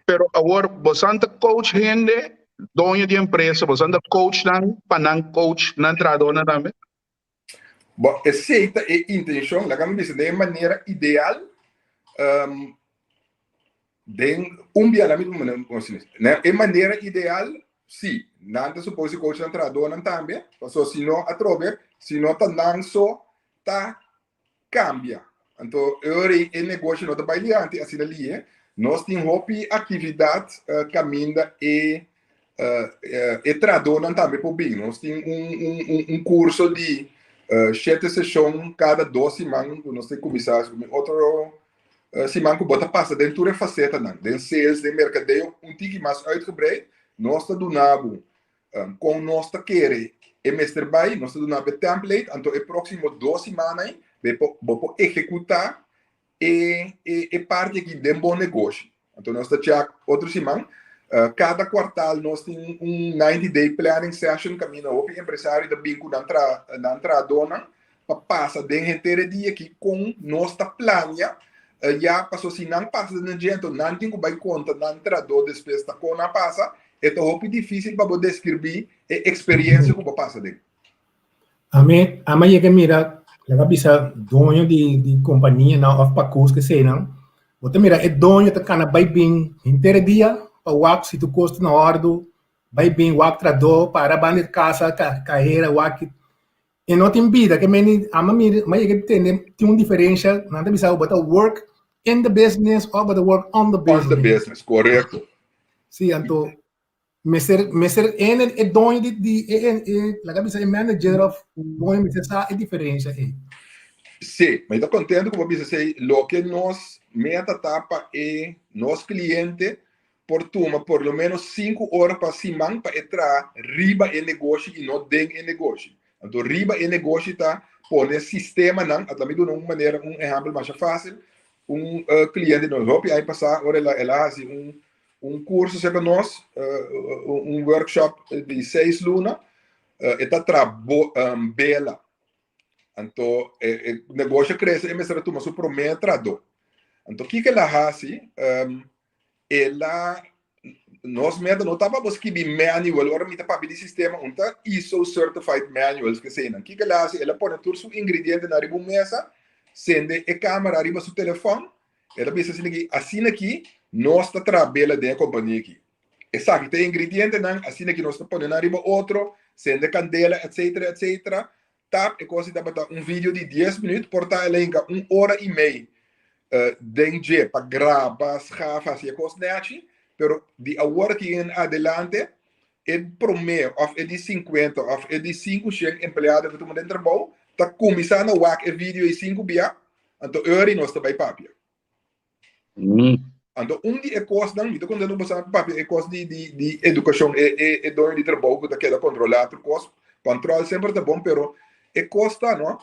pero awor bosan ta coach hende, doño di empresa, bosan ta coach nan pa nan coach nan trahadornan tambe? Bo, esei ta e intenshon, laga mi bisa den e manera ideal, um, den un bia la mi na e manera ideal, si, nan ta supose si coach nan trahadornan tambe, pasobra si no atrobe, si no ta nan so ta cambia. Anto e ora ei e negoshi no ta bai dilanti asina lihe. Nos tin hopi actividad caminda e e trahadornan tambe por bin. Nos tin un un un curso di shete sesion cada dos siman cu nos ta cuminsa otro siman cu bo ta pasa den tur e facetanan, den sales, den mercadeo, un tiki mas uitgebreid. Nos ta duna bo Kon nos ta kere e mester bai, nos ta duna bo e template, anto e próksimo dos simannan ei bo por ehekutá e e parti aki den bo negoshi. Anto nos ta chèk otro siman. Kada kuartal nos tin un 90 day planning session kaminda hopi empresario ta bin ku nan nan trahadónan pa pasa den henter e dia aki kon nos ta plania ya pasobra si nan pasa den dje anto nan tin ku bai konta nan trahadó despues ta kon nan pasa. E ta hopi difícil pa bo describí e experiencia ku bo pasa den. Ami, ami a yega mira, laga bisa doño di di kompanianan òf pakus ke eseinan, bo ta mira e doño ta kana bai bin henter e dia. pa wak si tur kos ta na òrdu, bai bin wak tradó, para banda di kasa, kahera, wak e no tin bida ke meni ama mira mi a yega di tende tin un diferensha nan ta bisa bo ta work in the business of bo ta work on the On the business. business, korekto. Si anto mester mester ene e doño di di e e e laga bisa e manager of doño mester sa e diferensha ei. Sí, mi ta contento ku bo bisa esei. Loke nos meta ta pa e nos cliente por tuma por lo menos sinku ora pa siman pa e traha riba e negoshi i no den e negoshi. Anto riba e negoshi ta pone sistemanan, a ta mi duna un manera, un ehèmpel masha fásil, un kliente nos hopi aña pasá ora el a el a hasi un un kurso serka nos, un workshop di seis luna, e ta traha bo bela. Anto e e negoshi a krese e mester a tuma su promé trahadó. Anto kiko el a hasi? El a nos meta no ta pa bo skibi manual ora mi ta papia di sistema un ta ISO certified manuals ke eseinan. Kiko el a hasi? El a pone tur su ingredientenan riba un mesa, sende e kamera riba su telefòn, el a bisa asina aki, asina aki nos ta traha bela den e kompania aki. Esaki ta e ingredientenan, asina aki nos ta pone nan riba otro, sende kandela etcetera etcetera. Tap e kos tabata un video di dies minuut, por ta el a hinka un ora i mei den dje pa graba, schaaf, hasi e kos nechi, pero di awor aki en adelante e promé òf e di sinkuenta òf e di sinku shen empleado ku tuma den trabou ta kuminsá na wak e video ei sinku bia, anto ora nos ta bai papia. Anto un di e kosnan, mi ta konta bo sa papia e kos di di di edukashon, e e e doño di trabou ku ta keda kontrolá tur kos, kòntròl semper ta bon, pero e kos ta no,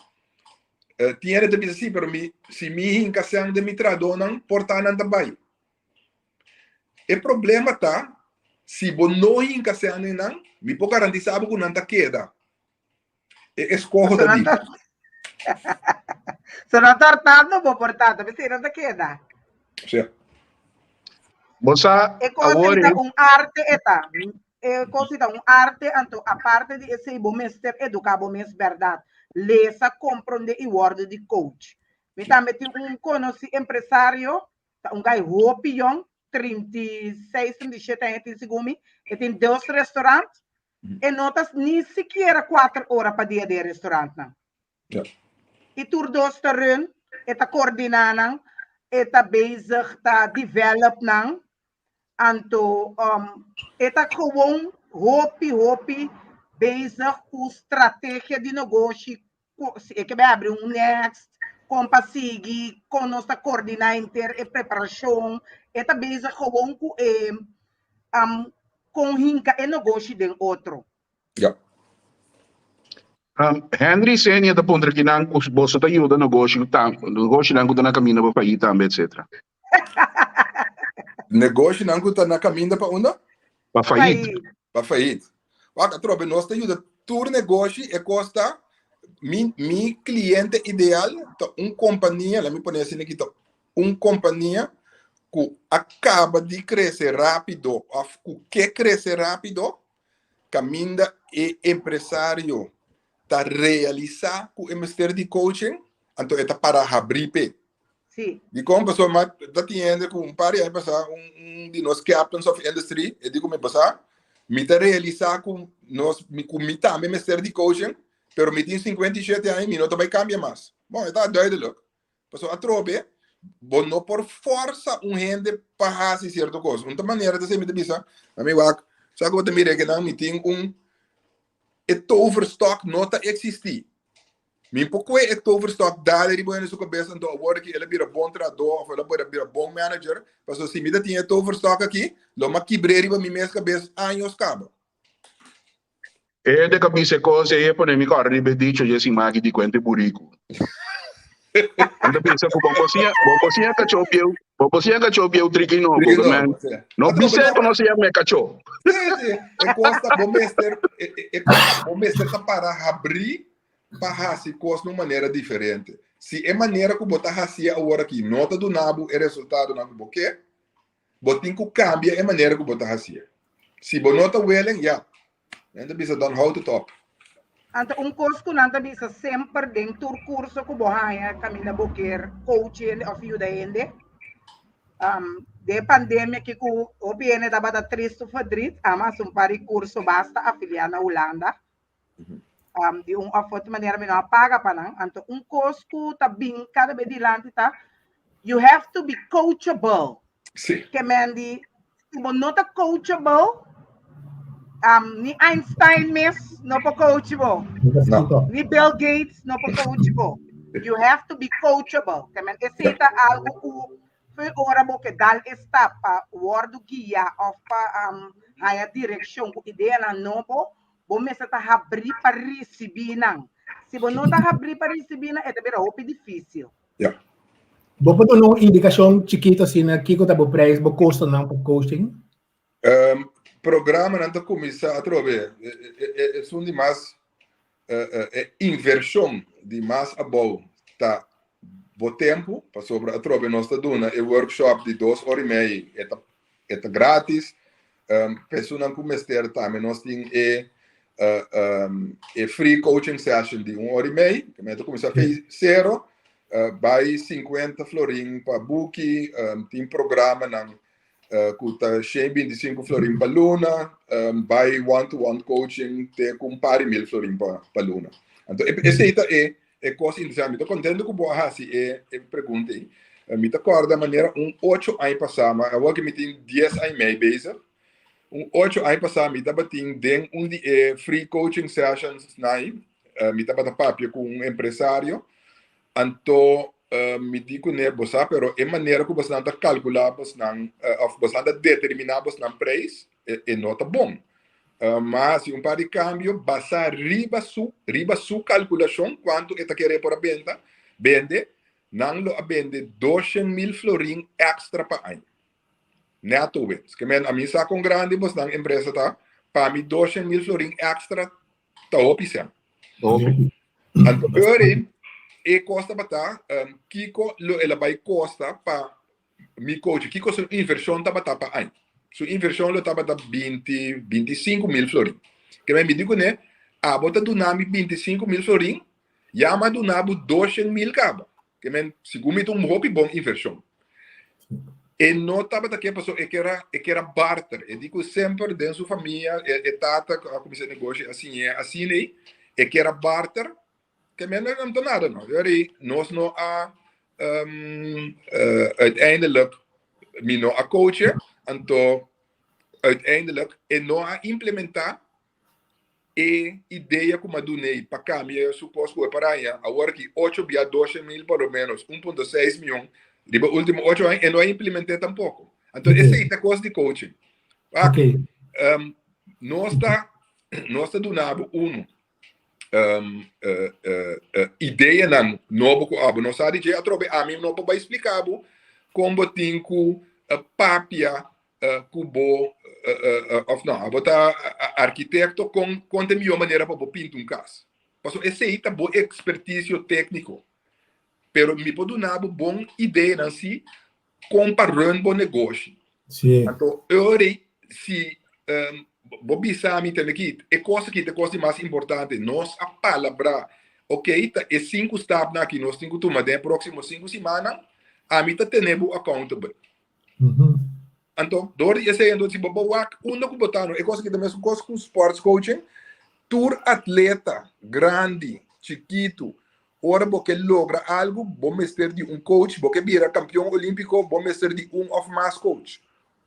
tin hende ta bisa si, pero mi si mi hinka sèn den mi trahadónan por ta nan ta bai. E problema ta si bo no hinka sèn den nan, mi por garantisá bo ku nan ta keda. E eskoho ta di. Se no tortando bo por tanto, pero si no te queda. Sí. Bo sa, E cosa awor ta un arte eta. E cosa ta un arte, anto aparte di esei bo mester educa bo mes berdad. Lesa, comprende y wordo di coach. Mi tambe tin un conoci empresario, ta un guy hopi jong, 36, 37 aña tin segun mi, e tin dos restaurant, E no ta ni sikiera kuater ora pa dia den e restaurantnan. Ja. I tur dos ta run, e ta koordiná nan, e ta bezig ta develop nan. Anto um, e ta gewoon hopi hopi bezig ku strategia di negoshi, ku si e ke bai abri un next, kon pa sigui, kon nos ta koordiná henter e preparashon. E ta bezig gewoon ku e um, kon hinka e negoshi den otro. Ja. Um, Henry Senia ta puntra kinan ku boso ta yuda negoshi tam, negoshinan ku ta na kaminda pa fayi tambe, etc. Negoshinan ku ta na kaminda pa unda? Pa fayit. Pa fayit. Wak, atrobe, nos ta yuda tur negoshi, e kos ta, mi, mi kliente ideal ta un kompania, laat mi pone asina aki, ta un kompania ku a kaba di krese rápido òf ku ke krese rápido, kaminda e empresario ta realisá ku e mester di coaching, anto e ta para habrí p'e. Sí. Dikon? Pasobra mi ta tin hende ku un par di aña pasá un un di nos captains of industry e di ku mi pasá, mi ta realisá ku nos ku mi tambe mester di coaching, pero mi tin 57 aña i mi no ta bai kambia mas. Bon, e ta duidelijk. Pasobra atrobe bo no por forsa un hende pa hasi sierto kos. Un ta manera ta mi ta bisa, ami wak, sa ku bo ta mira kinan mi tin un e toverstok no ta eksistí. Mi por kue e toverstok dale riba hende su kabes anto awor aki el a bira bon trahadó òf el a bira bon manager, pasobra si mi ta tin e toverstok aki lo mi a kibr'é riba mi mes kabes años kaba. E hende ka bisa e kos ei e pone mi kòrda riba e dicho dje simaki di kuenta e buriku. Nan ta bisa ku bo por siña, bo por siña kachó bieu, bo por siña kachó bieu triki nobo, Triki ke men nobo, sí. no Atrobe bis'é no. ku no siña me kachó. Sí, sí. E kos ta bo mester, e, e, e kos ta bo mester ta para habrí pa hasi kos na un manera diferente. Si e manera ku bo ta hasié awor aki no ta duna bo e resultadonan ku bo ke, Bo tin ku kambia e manera ku bo ta hasié. Si bo no ta willing, ya. Nan ta bisa dan houdt het op. Anto un kos ku nan ta bisa semper den tur kurso ku bo haña kaminda bo kier coach hende òf yuda hende, Den pandemia aki ku hopi hende tabata tristu verdriet, ami a hasi un par di kurso basta afiliá na Hulanda. Di un òf otro manera mi no a paga pa nan. Anto un kos ku ta bin kada bes dilanti ta, you have to be coachable. Sí. Ke men di, si bo no ta coachable, ni Einstein mes no por coach bo. No. Ni Bill Gates no por coach bo. You have to be coachable. Ke men esei ta algo ku Fe ora bo ke dal e stap pa wòrdu guiá òf pa haña direkshon ku ideanan nobo, bo mester ta habrí pa risibí nan. Si bo no ta habrí pa risibí nan, e ta bira hopi difísil. Ya. Bo por duna un indikashon chikitu asina kiko ta bo preis, bo kostonan pa coaching? Programanan ta kuminsá atrobe. Esun di mas e invershon di mas abou ta bo tempu, pasobra atrobe nos ta duna e workshop di dos ora i mei, e ta e ta gratis. Personan ku mester tambe nos tin e e free coaching session di un ora i mei, ku ta kuminsá fei sero, bai sinkuenta florin pa buki, tin programanan ku ta 125 florin pa luna, bai one to one coaching te ku un par di mil florin pa luna. Anto esei ta e e kos interesante. Mi ta kontento ku bo a hasi e e pregunta ei. Mi ta kòrda manera un ocho aña pasá, ma awor ku mi tin dies aña i mei bezig, un ocho aña pasá mi tabatin den un di e free coaching sessions nai, mi tabata papia ku un empresario, Anto mi di kuné, Bo sa, pero e manera ku bosnan ta kalkulá bosnan, òf bosnan ta determiná bosnan preis, e no ta bon. Ma hasi un par di kambio basá riba su, riba su kalkulashon kuantu e ta kere por a benta, bende, nan lo a bende doshen mil florin èkstra pa aña. Nèto wins. Ke men, ami sa kon grandi bosnan empresa ta, pa mi doshen mil florin èkstra ta hopi sèn. Hopi. Anto ori e kos tabata, kiko lo el a bai kosta pa mi coach? Kiko su invershon tabata pa aña? Su invershon lo tabata binti, 25.000 florin. Ke men mi di kuné, abo ta duna mi 25.000 florin, ya mi a duna bo 200.000 kaba. Ke men, segun mi ta un hopi bon invershon. E no tabata ke paso e kera e kera barter. E di ku semper den su famia e e tata ku a kuminsá e negoshi a siñ'é asina ei, e kera barter. Ke men no ta nada no. Yori nos no a uiteindelijk mi no a coach'e, anto uiteindelijk e no a implementá E idea ku Madunei pa kambia su kos ku e por haña awor aki ocho bia doshe mil por lo menos 1.6 mion riba ultimo ocho aña e no a implement'é tampoko. Anto esei ta kos di coaching. Wak, nos ta nos ta duna bo unu ideanan nobo ku abo no sa di dje atrobe ami no por bai splika bo kon bo tin ku papia ku bo of no abo ta arkitekto kon kon ta e mihó manera pa bo pinta un kas pasobra esei ta bo ekspertisio tékniko pero mi por duna bo bon ideanan si kon pa run bo negoshi anto e ora ei si bo bisa mi tende ki e kos aki ta e kos di mas importante nos a palabrá ok ta e sinku stapnan aki nos tin ku tuma den e próksimo sinku simannan ami ta tene bo accountable. Anto, door di esei, anto si bo bo wak unda ku bo ta no, e kos aki ta mesun kos ku sports coaching. Tur atleta, grandi, chikitu, ora bo ke logra algu, bo mester di un coach, bo ke bira kampion olímpiko, bo mester di un òf mas coach.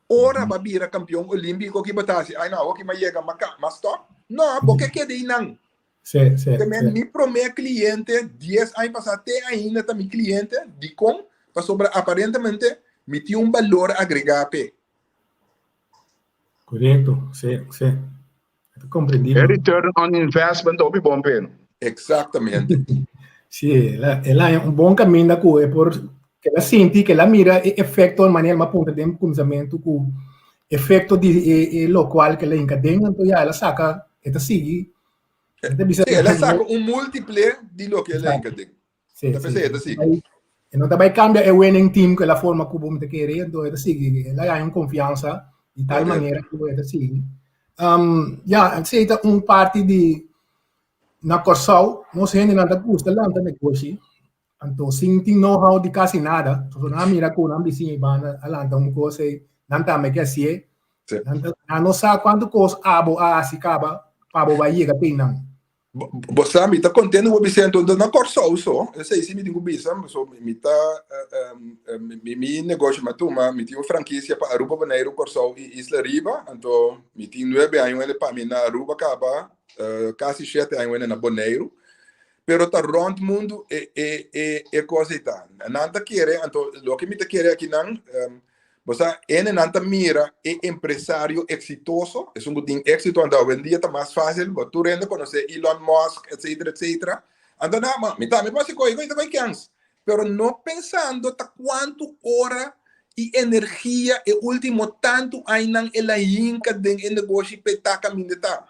Ora bo a bira kampion olímpiko, ki bo ta hasi? Ai no, awoki mi a yega, mi a ka, mi a stòp? No, bo ke keda einan. Sí, sí, Te men sí. mi promé kliente 10 aña pasá te ainda ta mi kliente. Dikon? Pasobra aparentemente mi tin un balor agregá p'e. Korekto, sí, sí. Ta E komprendibel. return on investment hopi bon p'e. Eksaktamente. Sí, el a, el a haña un bon kaminda ku e por, ke el a sinti, ke el a mira e efekto, manera el a puntra den kuminsamentu ku efekto di e, e lokual ke el a hinka den, anto ya el a saka, e ta sigui Sí, el a saca un múltiple di loke el a hinca den. Sí, Ta sí. pensé, ta sigui. E no ta bai cambia e winning team cu el a forma cu bo mi ta kere, enton e ta sigui. El a gana un confiansa di tal manera cu e ta sigui. Um, ya, esei ta un parti di na Kòrsou, nos hendenan ta gusta lanta negoshi. Anto sin tin know-how di kasi nada, so nan a mira ku nan bisiña i banda a lanta un kos ei, nan tambe ke hasié. Nan ta, nan no sa kuantu kos abo a hasi kaba pa bo bai yega te einan. Bo sa, mi ta kontento ku bo bisa enton na Kòrsou so, esei si mi tin ku bisa, so mi ta mi mi negoshi mi a tuma, mi tin un frankisia pa Aruba, Boneiru, Kòrsou i Isla Riba, anto mi tin nuebe aña wende pa mi na Aruba kaba, kasi shete aña wende na Boneiru. Pero ta rond mundu e e e e kos ei ta. Nan ta kere, anto loke mi ta kere akinan, bo sa, ene nan ta mira e empresario eksitoso, esun ku tin éksito, anto awendia ta mas fásil, bo tur hende konosé Elon Musk, etsetera, etsetera. Anto nan, ma mi tambe por hasi kos, mi ta bai kèns. Pero no pensando ta kuantu ora i energia e último tantu añanan el a hinka den e negoshi p'e ta kaminda e ta.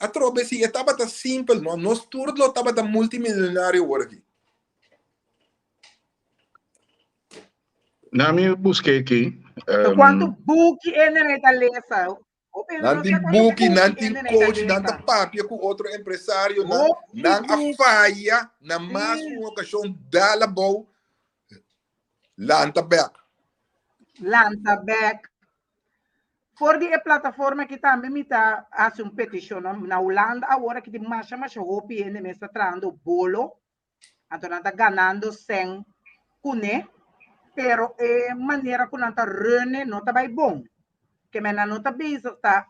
Atrobe si e tabata simpel no, nos tur lo tabata multimillonario awor aki. Na mi buske aki. Um, Kuantu buki e nene ta lesa? Nan tin buki, nan tin coach, nan ta papia ku otro empresario, nan, nan a faya na mas un okashon dal abou, lanta bek. Lanta bek. For di e plataforma aki tambe mi ta hasi un petishon no. Na Hulanda awor aki tin masha masha hopi hende mes ta trahando bolo, anto nan ta ganando sèn kuné, pero e manera ku nan ta run no ta bai bon. Ke men nan no ta bezig ta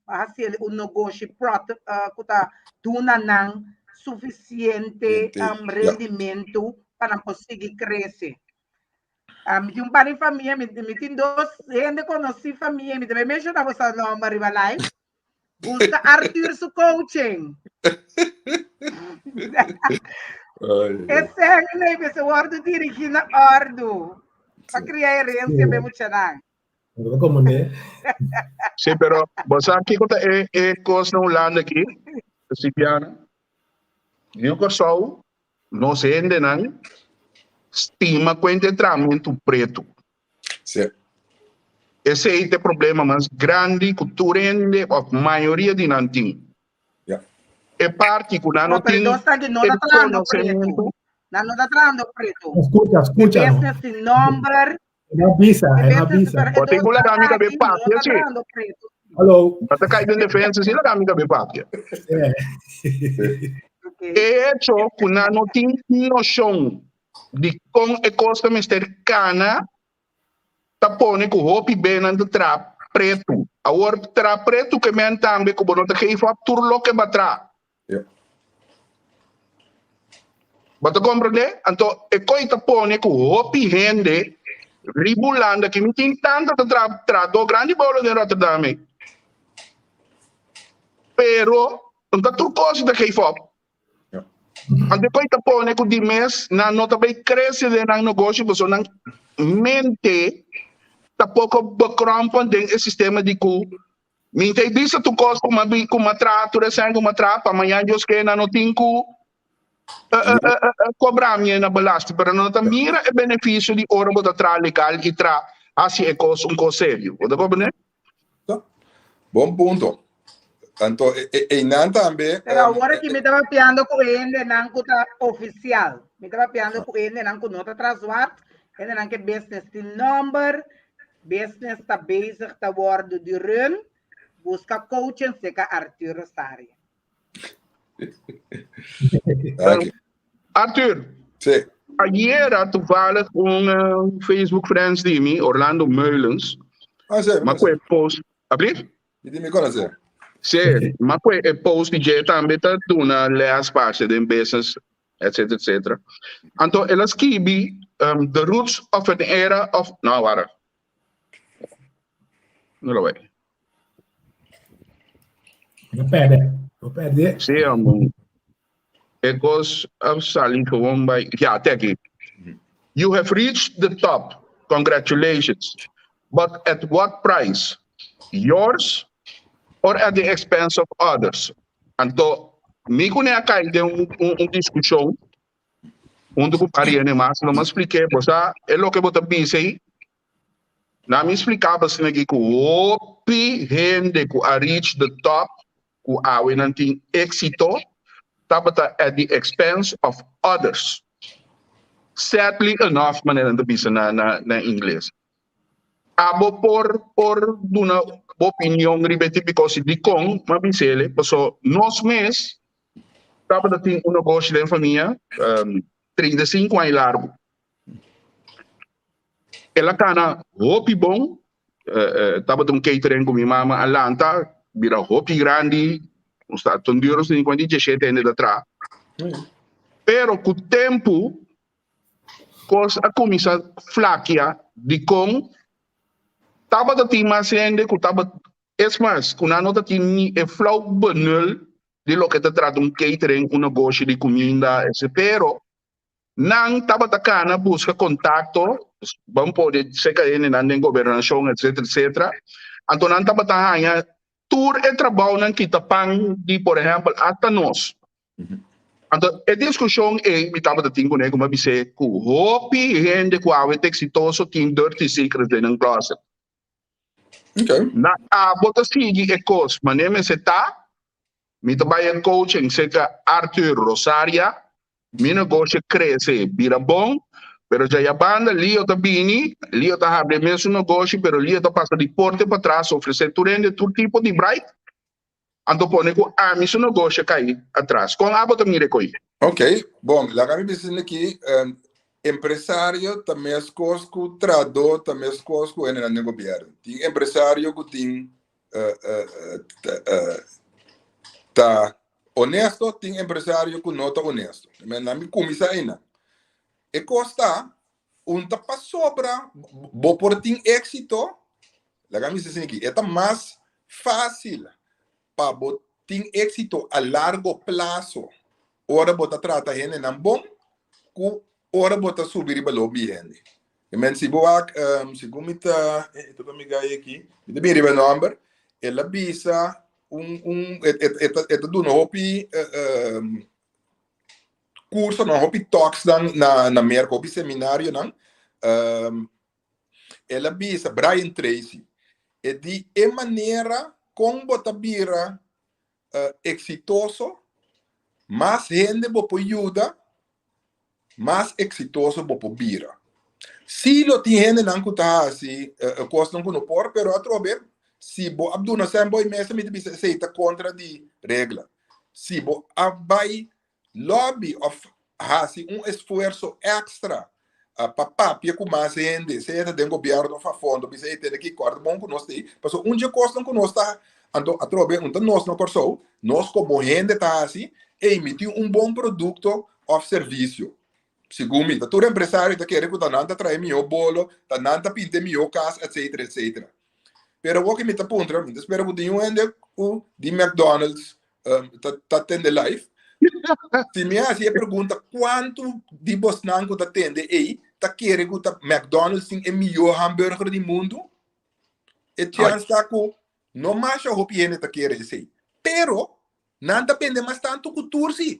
hasiendo un negoshi prot ku ta duna nan sufisiente rendimentu pa nan por sigui krese. Ah, mi tin un par di famia, mi, mi tin dos hende conocí famia, mi también menciona boso nomber riba live. Busca Arthur su coaching. Ese nee, se wordo dirigi na ordo. Pa cria herencia be muchanan. No como ne. Sí, pero bo sa kiko ta e e kos na Hulanda aki, Sipiana? Nieuw Kòrsou Nos hendenan stima ku entramentu pretu. Sí. Esei ta e problema mas grandi ku tur hende òf mayoria di nan tin. Ja. E parti ku nan no No, pero tin nos ta no e ta trahando pretu. konosementu. Nan no ta trahando pretu. Escucha, E escucha no. business sin nomber. E no bisa, E e no business, bisa. pero e Bo tin dos ku laga mi aki kabe no papia, ta sí. trahando pretu. Hallo. Bo ta kai den defensa si laga mi kabe papia. Eh. Okay. E hecho ku nan no tin noshon di kon e kos ta mester kana ta pone ku hopi be nan ta traha pretu. Awor traha pretu ke men tambe ku bo no ta geef op tur loke bo a traha. Ja. Bo ta comprende? Anto e koi ta pone ku hopi hende riba Hulanda ki mi tin tanta ta tra trahadó grandi bolo den Rotterdam ei. Pero no ta tur kos ta geef op. Ja. Anto e koi ta pone ku di mes nan no ta bay krese den nan negoshi pasobra nan mente ta poko bekrompen den e sistema di ku Mi ta bisa tur kos ku m'a bi ku m'a traha tur esei ku m'a traha pa mañan Dios ke nan no tin ku kobra mi na belasting pero nan no ta mira e benefisio di ora bo ta traha legal i traha hasi e kos un kos serio. Bo ta komprende? Bon punto. Anto einan tambe. Pero awor aki mi ta papiando ku hendenan ku ta ofisial. Mi ta papiando ku hendenan ku no ta tras zwart, hendenan ke business tin nomber, Business ta bezig ta wordu di run, buska coaching seka Arthur Rosario. Danki. Arthur, Sí. ayera toevallig un eh, Facebook friends di mi, Orlando Meulens, Ah, sí, ma mi e post, ablief? Mi di mi conoce. Sí, ma e post di dje tambe ta duna les parce den business etc etc. Anto el a skibi um, The Roots of an Era of... No, wara. No lo bai. No perde. No perde. Sí, amo. E kos a sali gewoon bij... Ja, te aki. You have reached the top. Congratulations. But at what price? Yours or at the expense of others? Anto, mi ku ne a kai den un, un, un diskushon huntu ku par hende mas, lo mi a splik'é, bo sa e loke bo ta bisa ei, na mi splika bo asina aki ku hopi hende ku a reach the top, ku awe nan tin éksito, tabata at the expense of others. Sadly enough, manera nan ta bisa na na na ingles. Abo por por duna bo opinion riba e tipo di kos i dikon? M'a bis'el, paso nos mes tabata tin un negoshi den famia 35 aña largu. El a kana hopi bon, tabata un catering ku mi mama a lanta, bira hopi grandi, nos ta ton duro sinkuenta i diesshete hende ta traha. Pero ku tempu kos a kuminsá flakia dikon tabata tin mas hende ku tabata, es mas ku nan no ta tin ni e flou benul di loke ta trata un catering, un negoshi di kuminda, ese pero Nan tabata kana buska kontakto, ban pone seka hendenan den gobernashon etcetera etcetera, anto nan tabata haña tur e trabounan kita pan di por ehèmpel asta nos. Anto e diskushon ei mi tabata tin kuné ku mi a bis'é ku hopi hende ku awe ta eksitoso tin dirty secrets den nan closet. Na abo ta sigui e kos manera mester ta, mi ta bai e coaching seka Arthur Rosaria, Mi negoshi krese, bira bon, pero djaya banda Lio ta bini, Lio ta habri e mesun negoshi, pero Lio ta pasa di porte patras, ofresé tur hende tur tipo di brait, anto pone ku ami su negoshi a kai atras. Kon abo ta mira e koi? Ok, bon, laga mi bisa aki, empresario ta meskos ku trahadó, ta meskos ku hendenan den gobièrnu. Tin empresario ku tin ta honesto, tin empresario ku no ta honesto. Men nan mi kuminsá einan. E kos ta, un ta pasobra bo por tin éksito, laga mi bisa esaki, e ta mas fásil pa bo tin éksito a largo plaso ora bo ta trata hendenan bon ku ora bo ta subi riba lobi hende. E men si bo wak, segun mi ta, e ta mi gai aki, mi ta bin riba e nomber, el a bisa un, un, e, e, e, ta, e ta duna hopi cursonan, hopi talksnan na, na Merca, hopi seminarionan. El a bisa, Brian Tracy, e di e manera kon bo ta bira exitoso, mas hende bo por yuda, mas eksitoso bo por bira. Sí lo tin hendenan ku ta hasi kosnan ku no por, pero atrobe si bo a duna sèn bo e mesa mi ta bisa esei ta kontra di regla. Si bo a bai lobby òf hasi un esfuerso èkstra pa papia ku mas hende, sea ta den gobièrnu òf afó, anto bisa ei tene ki kòrda bon ku nos ta ei, pasobra un dje kosnan ku nos ta, anto atrobe un ta nos na Kòrsou, nos komo hende ta hasi, ei mi tin un bon produkto òf servisio. Segun mi, ta tur empresario ta kere ku ta nan ta traha e mihó bolo, ta nan ta pinta e mihó kas, etsetera, etsetera. Pero awor ku mi ta puntra, mi ta spera ku tin un hende ku di McDonald's ta ta tende live. Si mi hasi e pregunta kuantu di bosnan ku ta tende ei ta kere ku ta McDonald's tin e mihó hamburger di mundu, e chèns ta ku no masha hopi hende ta kere esei. Pero nan ta bende mas tantu ku tur si.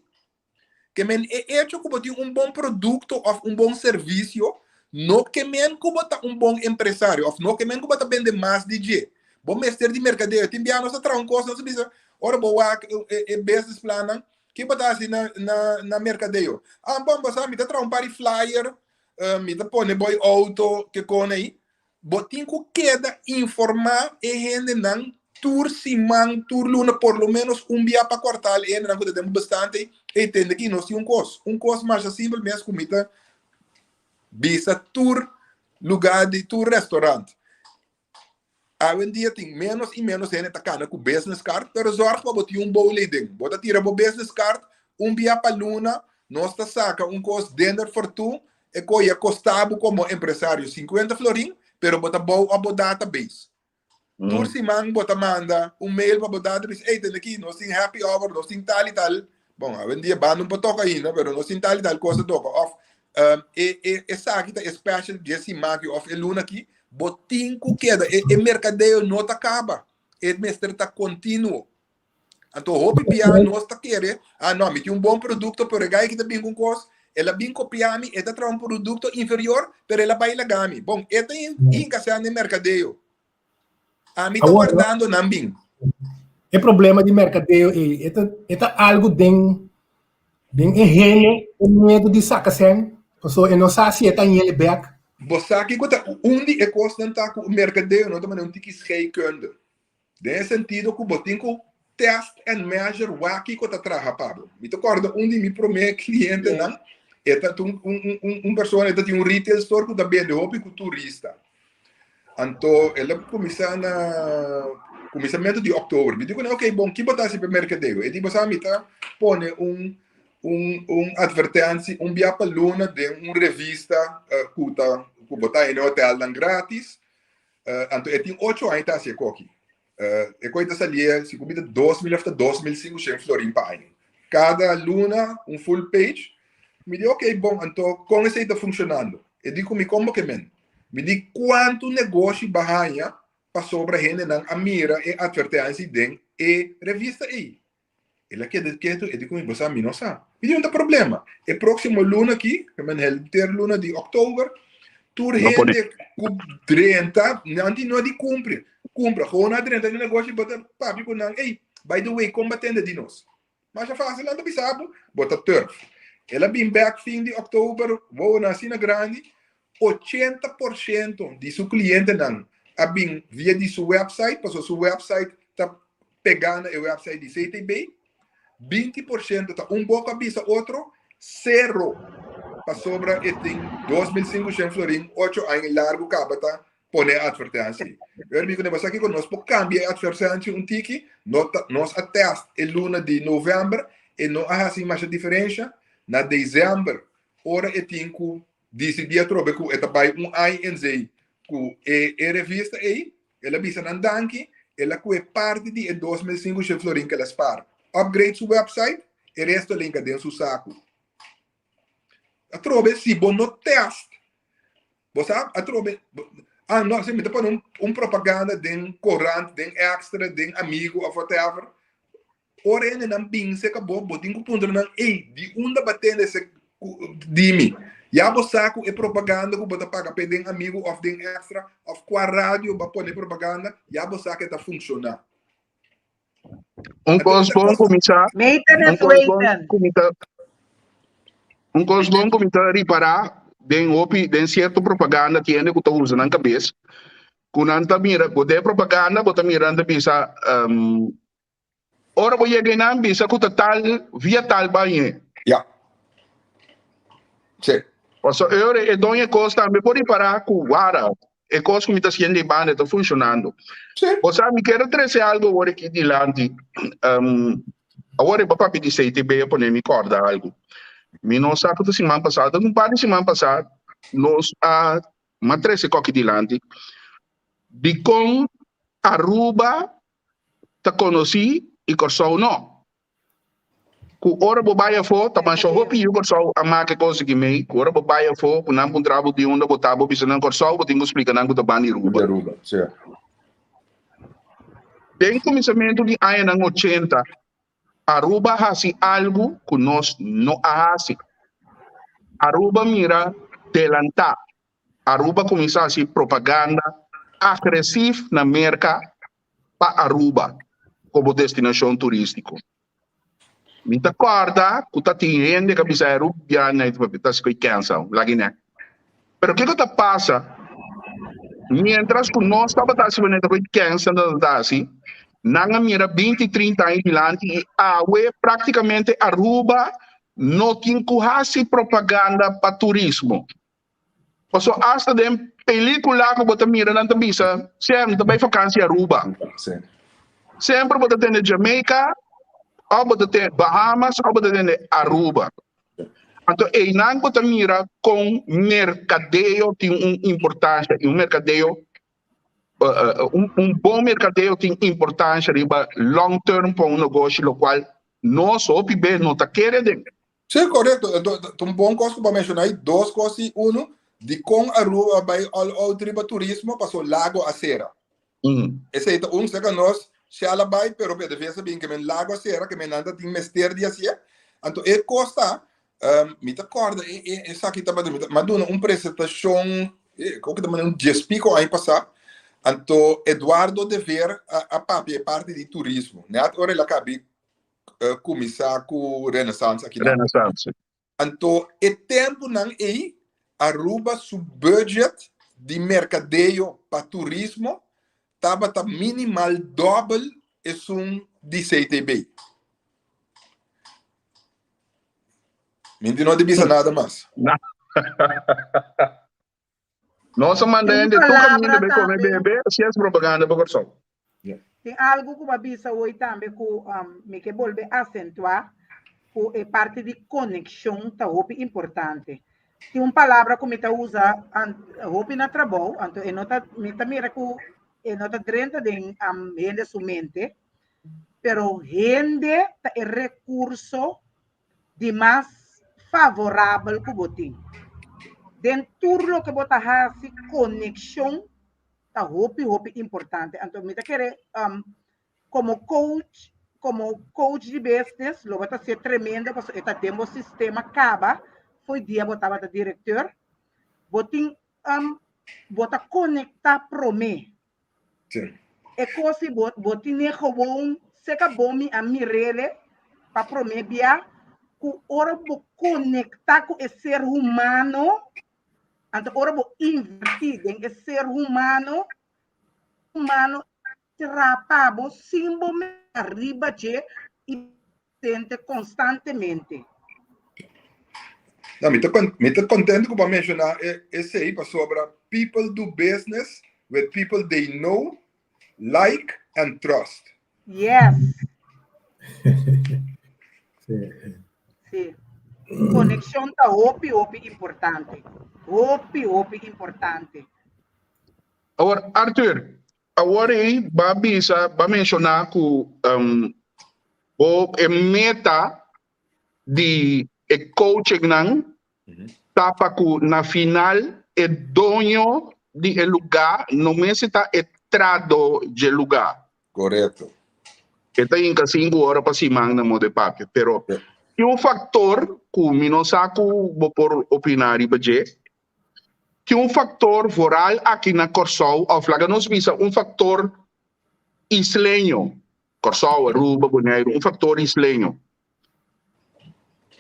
Ke men e echo ku bo tin un bon produkto òf un bon servisio no ke men ku bo ta un bon empresario òf no ke men ku bo ta bende mas di dje. Bo mester di merkadeo. Tin bia nos ta traha un kos, nos ta bisa ora bo wak e business plannan, ke bo ta hasi na na na merkadeo? Ah bon bo sa mi ta traha un par di flyer, mi ta pone bo e outo ke kon ei. Bo tin ku keda informá e hendenan tur siman, tur luna, por lo ménos un bia pa kuartal, e hendenan ku ta den bo bestante, Ey, tende aki, nos tin un kos. Un kos masha simpel mes ku mi ta bisa tur lugá di tur restaurant. Awendia tin ménos i ménos hende ta kana ku business card, pero zòrg pa bo tin un bowl ei den. Bo ta tira bo business card un bia pa luna, nos ta saka un kos dender fortun, E koe a kosta bo komo empresario 50 florin, pero bo ta bou op bo database. Tur siman bo ta manda un mail pa bo database, ey, tende aki, nos tin happy hour, nos tin tal i tal. Bon, awendia banda un por toka ainda, pero nos tin tal i tal kos ta toka. Of e, e, esaki ta e special dje siman aki of e luna aki. Bo tin ku keda, e, e merkadeo no ta kaba. E mester ta kontinuo. Anto hopi bia nos ta kere, ah no, mi tin un bon produkto, pero e gai ki ta bin ku un kos, el a bin kopia mi, e ta traha un produkto inferior, pero el a bai laga mi. Bon, e ta inkasá den merkadeo. Ami ta wardando nan bin. E problema di merkadeo ei, e ta, e ta algu den, den e hende, e miedu di saka sèn. Paso e no sa si e ta ñele bek. Bo sa kiko ta un di e kosnan ta ku merkadeo no ta manera un tiki scheikunde. Den e sentido ku bo tin ku test and measure wak kiko ta traha pa bo. Mi ta kòrda un di mi promé klientenan, e ta un un un persona, e ta tin un retail store ku ta bende hopi ku turista. Anto el a kuminsá na kuminsamentu di òktober. Mi di kuné, ok bon, ki bo ta hasi pa e merkadeo? E di, bo sa mi ta pone un un un advertentie un bia pa luna den un revista ku ta ku bo ta haña na e hotelnan gratis. Anto e tin ocho aña ta hasi e koki. E koki ta salié si ku mi ta 2000 of ta 2500 florin pa aña. Kada luna un full page. Mi di ok bon anto kon esei ta funshonando? E di ku mi kon bo ke men? Mi di kuantu negoshi bo a haña pasobra hendenan a mira e advertentie den e revista ei? El a keda ketu, e di ku mi, Bo sa, mi no sa. Mi di, No ta problema. E próksimo luna aki, ke men henter luna di òktober, tur hende ku drenta, nan tin no di kumpri, kumpra. Gewoon a drenta den negoshi, bo ta papia ku nan, Ey, by the way, kon bo a tende di nos? Masha fásil, nan ta bisa bo, bo ta turf. El a bin bèk fin di òktober, wowonan asina grandi, 80% di su klientenan a bin via di su wèpsait, pasobra su wèpsait ta pegá na e wèpsait di CTB. 20% ta un boko a bisa otro, sero, pasobra e tin 2500 florin ocho aña largu kaba ta pone e atvertensi. Yo a bisa ku kiko nos por kambia e atvertensi un tiki, no ta, nos a tèst e luna di novèmber, e no a hasi masha diferensha. Na desèmber Ora e tin ku disidí atrobe ku e ta bai un aña en zee ku e e revista ei, el a bisa nan danki, el a kue parti di e 2500 florin ku el a spar, upgrade su website, e resto a linka den su saku. Atrobe si bo no test, bo sa atrobe, ah no, si mi ta pone un propaganda den korant, den Extra, den Amigo of whatever, Ora hendenan bin serka bo, bo tin ku puntra nan, Ey, di unda bo a tende esei di mi? Ya bo sa ku e propaganda ku bo ta paga p'e den Amigo òf den Extra òf kua radio bo a pone propaganda, ya bo sa ku e ta funshoná. Un kos bon ku mi sa, un kos bon ku mi ta, un kos bon ku mi ta ripará den hopi, den sierto propaganda tin hende ku ta usa nan kabes, ku nan ta mira, ku den propaganda bo ta mira nan ta bisa, Ora bo yega einan bisa ku ta tal via tal bañ'e. Ya. Sí. Paso e ora e doño e kos tambe por ripará ku wara e kos ku mi ta hasiendo ei banda e ta funshonando. Sí. Bo sa mi kier a trese algu awor aki dilanti. Awor e bo papia di CTB a pone mi kòrda algu. Mi no sa ku ta siman pasá, ta un par di siman pasá nos a mi a trese kòki dilanti dikon Aruba ta konosí i Kòrsou no. Ku ora bo bai afó ta masha hopi yu Kòrsou a make kos aki mei, ku ora bo bai afó ku nan puntra bo di unda bo ta bo bisa nan Kòrsou bo tin ku splika nan ku ta ban di Ruba. Den kuminsamentu di añanan ochenta Aruba hasi algu ku nos no a hasi. Aruba mira delantá. Aruba kuminsá hasi propaganda agresiv na Merka pa Aruba komo destinashon turístiko. Mi ta kòrda ku ta tin hende ku a bisa Arubian ta skoy kènsa, lagi nè. Pero kiko ta pasa? Mientras ku nos tabata hasi manera ta koy kènsa nan ta hasi, nan a mira binti, trinta aña dilanti i awe praktikamente Aruba no tin ku hasi propaganda pa turismo. Paso asta den pelikula ku bo ta mira nan ta bisa, Sem, ta bai fakansi Aruba. Semper bo ta tende Jamaica, òf bo ta tende Bahamas, òf bo ta tende Aruba. Anto einan bo ta mira kon merkadeo tin un importansha i un merkadeo un bon merkadeo tin importansha riba long term pa un negoshi lokual nos hopi bes no ta kere den. Sí, korekto. Ta un bon kos ku bo a menshoná ei. Dos kos i unu, dikon Aruba a bai all out riba turismo? Pasobra lago a sera. Esei ta un seka nos Shell a bai pero PDVSA a bin ke men lago a sera ke men nan ta tin mester di hasié. Anto e kos ta mi ta kòrda e e esaki tabata mi ta duna un presentashon kiko ta un dies piko aña pasá anto Eduardo de Veer a papia e parti di turismo nèt ora el a kabi kuminsá ku Renaissance aki nan. Renaissance. Anto e tempunan ei Aruba su budget di merkadeo pa turismo tabata minimal dòbel esun di CTB. Mi no di bisa nada mas. Nos a manda hende tur kaminda bai kome bebe, si es propaganda pa Kòrsou. Tin algu ku bo a bisa hoy tambe ku mi ke bolbe asentuá, ku e parti di konekshon ta hopi importante. Tin un palabra ku mi ta usa hopi na trabou, anto e no ta, mi ta mira ku e no ta drenta den hende su mente, pero hende ta e rekurso di mas favorabel ku bo tin. Den tur loke bo ta hasi, konekshon ta hopi hopi importante. Anto mi ta kere komo coach, komo coach di business lo bo ta ser tremendo pasobra e ta den bo sistema kaba fo'i dia bo tabata direkteur. Bo tin bo ta konektá promé. Sí. E kos si bo bo tine gewoon seka bo mi a mirele pa prome bia ku ora bo konekta ku e ser humano, anto ora bo inverti den e ser humano, humano trapa bo sin bo riba dje i presente konstantemente. No, mi ta mi ta contento ku bo a menshoná e esei pasobra people do business with people they know, like and trust. Yes. Sí. Konekshon ta hopi hopi importante. Hopi hopi importante. Awor Arthur, Awor ei ba bisa, ba menshoná ku bo e meta di e coachingnan ta pa ku na final e doño di e lugá no mester ta e trado dje lugá. Korekto. E ta hinka sinku ora pa siman na modo e papia, pero tin un faktor ku mi no sa ku bo por opiná riba dje, Tin un factor vooral aki na Corsou of laga nos bisa un factor isleño, Corsou, Aruba, Boneiru, un factor isleño.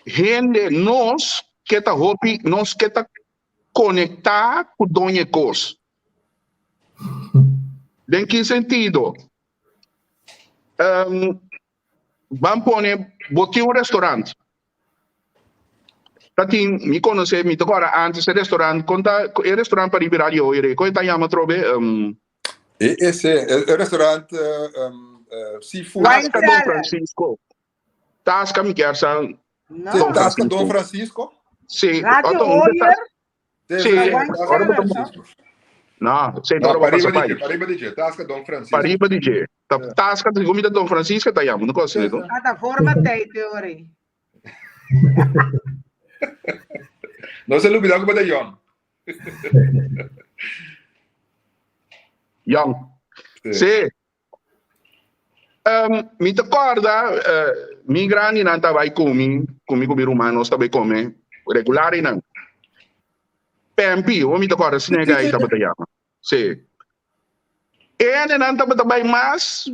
Hende, nos ke ta hopi, nos ke ta conecta cu doño e cos. Den ki sentido? Um, ban pone, bo tin un restaurant. Ta tin, mi conoce, mi ta cora antes e restaurant, con ta, e restaurant pa riba Radio Hoyre, con e ta yama atrobe? Um, E ese, e restaurant um, uh, seafood. Wine Tasca Don Cellar. Francisco. Tasca mi kier sa. No. Don Tasca Don Francisco? Sí, Radio otro, un Hoyer. Sí, ora bo ta No, sí, No, ora bo pasa pariba di pai. dje, pariba di dje, Tasca Don Francisco. Pariba di dje. Ta Tasca, segun mi ta Don Francisco ta yama, no cosa asina, no? Ah, ta forma tijd teori. No se lubida ku bo ta yong. Yong. Sí. Sí. Um, mi ta korda, uh, mi grandinan ta bai kumi, kumi ku mi ruman, nos ta bai kome regular einan. Pempi, o mi ta korda si nega ei tabata yama. Sí. E hendenan tabata bai mas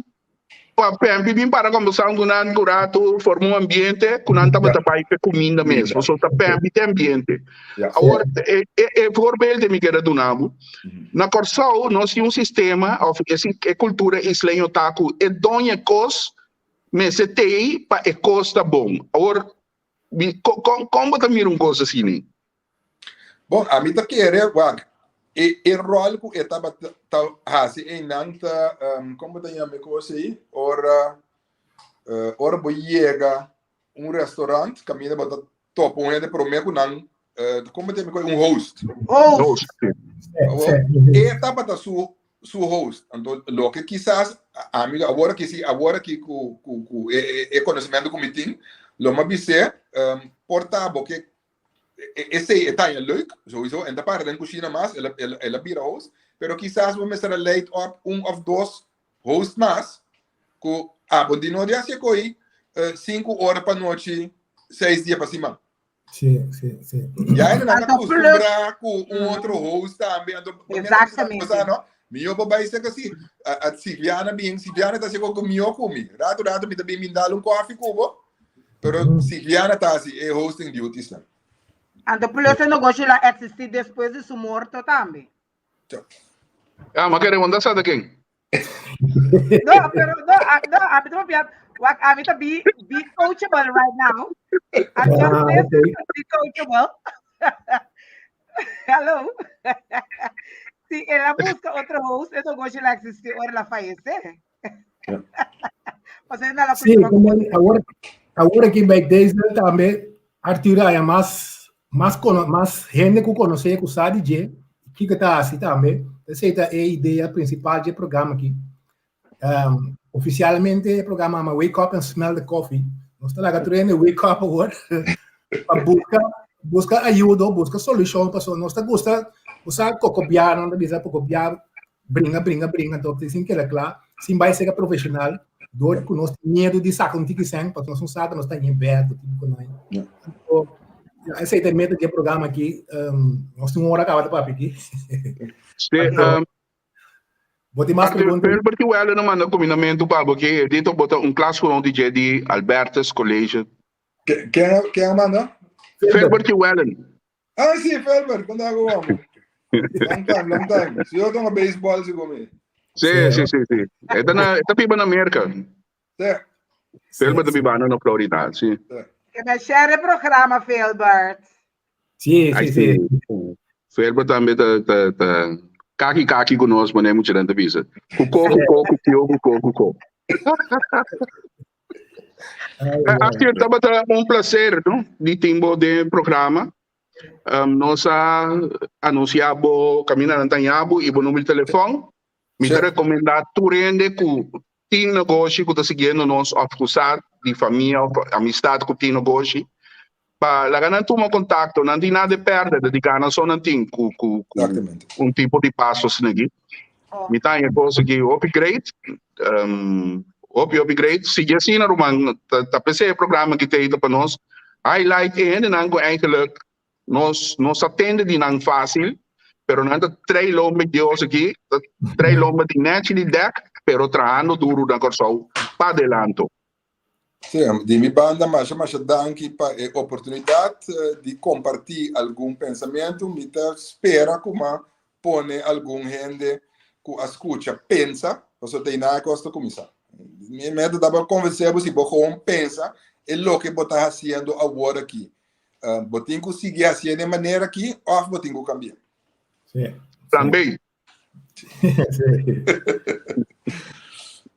pa Pempi bin para kombersá ku nan un ratu, forma un ambiente ku nan tabata bai pa e kuminda mes. Pasobra ta Pempi ta e ambiente. Awor, e, e, e voorbeeld mi kere duna bo. Na Kòrsou nos tin un sistema òf e si e kultura isleño ta ku e doño e kos mester tei pa e kos ta bon. Awor mi kon kon kon bo ta mira un kos asina? Bon, ami ta kere wak e e ròl ku e tabata ta hasi einan ta kon bo ta yama e kos ei ora ora bo yega un restaurant kaminda bo ta topa un hende promé ku nan kon bo ta yama un host. Host. E tabata su su host. Anto loke kisas ami awor aki si awor aki ku ku ku e e konosementu ku mi tin lo mi a bis'é por ta bo ke esei e taña leuk souiso en ta para den kushina mas el a el a bira host pero kisas bo mester a leid op un of dos host mas ku abo di no di hasi e ko'i 5 ora pa nochi 6 dia pa siman. Sí, sí, sí. Ya e nan Anto plus acostumbra ku un otro host tambe anto Exactamente. Sa no? Mio pa bai seka si a, a Silviana bien, Silviana ta seko ku mio ku mi. Rato rato mi ta bin min dal un koffie ku bo. Pero mm. Silviana ta hasi e hosting duties nan. Anto plus e negoshi la existi despues di su morto tambe. Ja, maar kere wanda sa ken. No, pero no, a, no, a mi ta papia, wak, a mi ta be, be coachable right now. I'm just ah, okay. be coachable. Hello. Si el a busca otro host, e negoshi la existi ora la fallece. Sí, como awor, awor aki bij deze tambe Arthur haya mas, mas, kono, mas hende ku konosé ku sa di dje, kiko ta hasi tambe. Esei ta e idea principal dje programa aki. Um, oficialmente e programa ama Wake Up and Smell the Coffee. Nos ta laga tur hende wake up awor pa busca busca ayudo, busca solucion paso nos ta gusta usa kokobiar, nan ta bisa kokobiar Bringa, bringa, bringa, anto sin keda kla, sin bai serka profesional, dor ku nos tin miedu di saka un tiki sèn, pasobra nos no sa ku nos ta ñe bèk ku tipo ku noi. Ja. Anto, ja, esei ta e meta di e programa aki. Um, nos tin un ora kaba ta papia aki. Sí, Anto, um, bo tin mas Arthur, pregunta? Filbert y Welle no manda kumindamentu pa bo ki e dito bo ta un klasgenoot di dje di Albertus College. Ken, ken, ken a manda? Filbert. Filbert y Wellen. Ah, sí, Felbert, kon ta go amo? Long time, long time. Si yo toma baseball, si come. Sí, sí, sí, sí. Eta na, eta biba na Amerika. Sí. Felbert ta biba na Florida, sí. Que me share programa, Felbert. Sí, sí, sí. Felbert tambe ta, ta, ta kaki kaki ku nos, mané mucha ta bisa. Kuko, kuko, kukio, kuko, kuko. Arthur, tabata un placer, no? Di tin bo den programa. Um, nos a anuncia bo camina nan taña bo y bo numero di telefon. Mi ta recomenda tur hende cu tin negoshi cu ta siguiendo nos of cu sa di famia of amistad cu tin negoshi pa laga nan tuma contacto. Nan tin nada de perde, de gana so nan tin cu cu cu un tipo di paso asina aki. Mi ta haña cos aki hopi great. Um, hopi hopi great. Sigui asina ruman, ta ta p'esei e programa aki ta ita pa nos highlight e hendenan cu eigenlijk nos nos a tende di nan facil, pero nan ta trei lomba Dios aki, ta trei lomba di nechi di dek, pero trahando duro na Kòrsou pa adelanto. Sí, di mi banda masha masha danki pa e oportunidat di kompartí algun pensamentu. Mi ta spera ku m'a pone algun hende ku a skucha pensa, pasobra ta einan e kos ta kuminsá. Mi meta ta pa konvensé bo si bo gewoon pensa e loke bo ta hasiendo awor aki. Bo tin ku sigui hasié den e manera aki òf bo tin ku kambia. Sí. Plan B. Sí.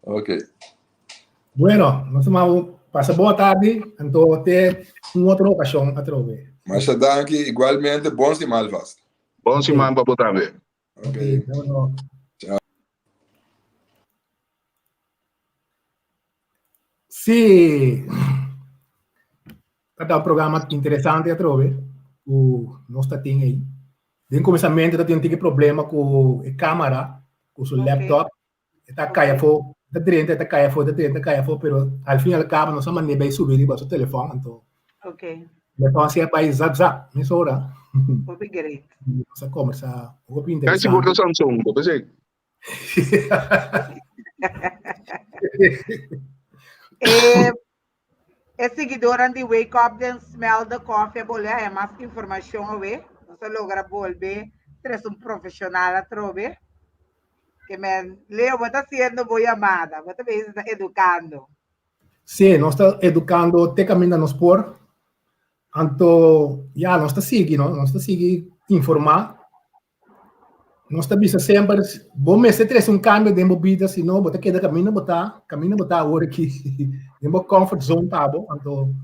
Ok. Bueno, nos mao pasa boa tarde, anto te un otro ocasión atrobe. Masha danki, igualmente, bon siman alvast. Bon siman pa bo tambe. Ok. Okay, bueno. Chao. Sí. Ta un programa interesante atrobe ku nos ta tin ei. Den kuminsamentu ta tin un tiki problema ku e kamera, ku su laptop. E ta kai afó, e ta drenta, e ta kai afó, e ta drenta, e ta kai afó, pero al fin y al cabo nos a mand'é bai subi riba su telefòn, anto telefòn si a bai zap zap mesora. Hopi great. Nos a kombersá hopi Kai sigur interesante. ta Samsung, bo pensé. E e siguidornan di Wake Up den Smell the Coffee a bolbe haña mas informashon awe. Nos a logra bolbe tres un profeshonal atrobe. Ke men, Leo, bo ta hasiendo bo yamada, bo ta bezig ta edukando. Sí, nos ta edukando te kaminda nos por. Anto, ya, nos ta sigui, no? Nos ta sigui informá. Nos ta bisa semper, bo mester trese un cambio den bo bida, si no bo ta keda caminda bo ta, caminda bo ta awor aki, den bo comfort zone ta bo, anto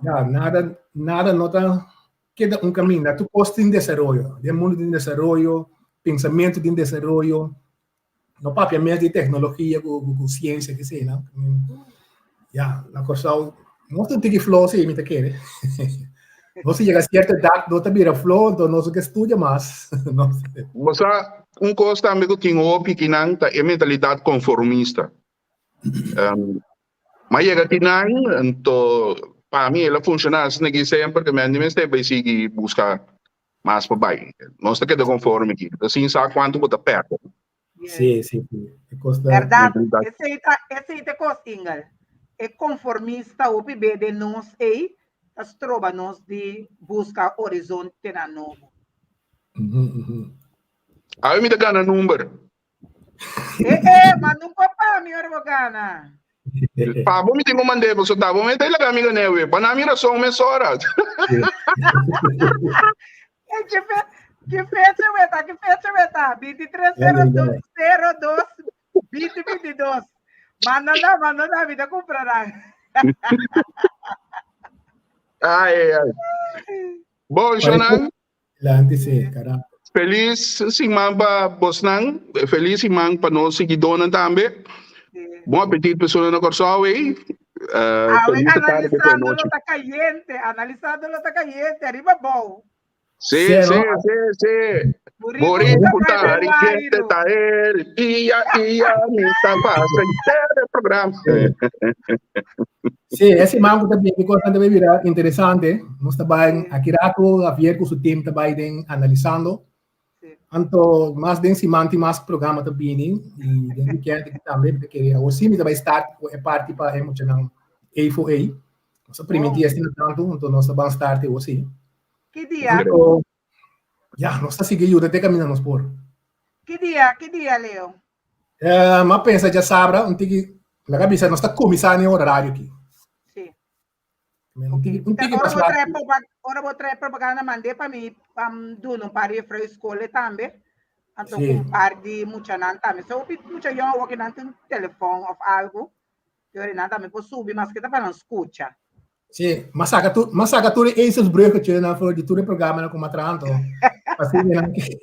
ya, nada, nada no ta keda un caminda, tur cos tin desaroyo, den mundo tin desaroyo, pensamiento tin desaroyo, No papia mes di tecnologia cu cu ciencia que sei, no? Ya, na Kòrsou nos ta un tiki flow sí, mi ta kere. Nos yega cierta edad, no ta bira flow, entonces nos no ke studia mas. No sé. Bo sa, un kos tambe ku tin hopi kinan ta e mentalidat konformista. Um, ma yega kinan, anto pa mi el a funshoná asina aki semper, ke mi a ni mester bai sigui buska Mas pa bai. Nos ta keda conforme aki. Ta sin sa cuanto bo ta perde. Sí, sí, sí. E cos ta... Berdad, esey ta, esey ta cos, Ingel. E konformista hopi be den nos ei ta stroba nos di buska horizontenan nobo. Awe mi ta gana number. Eh eh, manda un kop pa mi ora bo gana. Pa bo mi tin ku mand'é, pasobra ta bo mi ta laga mi gané awe. Pa nan mi rason mesora. Eh, ki fe, ki fecha we ta, ki fecha we ta? 23 02 02 2022. Manda na, manda na, mi ta kumpra nan. Ai, ai, ai. Bon, Shonan. Adelante, sí, caramba. Feliz siman pa bosnan, feliz siman pa nos siguidónan tambe. Bon apetit persona na Kòrsou ei. Uh, Awe analisando lo ta caliente, analisando lo ta caliente, arriba bou. Sí, sí, sí, sí. Burico ta caliente ta el, ia, ia, mi ta pasa entero programa. Sí, e siman ku ta bini kosnan ta bira interesante. Nos ta bai aki rato Javier ku su team ta bai den analisando. Anto mas den siman tin mas programa ta bini i den weekend aki tambe mi ta kere awor sí mi ta bai start ku e parti pa e muchanan A for A. Nos a primintí asina tantu, anto nos ta ban start awor sí. Ki dia? Anto, ya, nos ta sigui yuda te kaminda nos por. Ki dia, ki dia, Leo? Eh, m'a pensa djasabra, un tiki, laga bisa nos ta kuminsá n'e horario aki. Sí. Un tiki, un tiki Ora mas bo trae laat. propa- ora bo trae propaganda mand'é pa mi pa mi duna un par di juffrouw skole tambe. Anto Sí. ku un par di muchanan tambe. So hopi mucha yòn awor ku nan tin telefòn òf algu. Yori nan tambe por subi maske ta pa nan skucha. Sí, m'a saka tur, m'a saka tur e ezelsbruggetje nan for di tur e programanan ku m'a traha anto. Asina nan ke,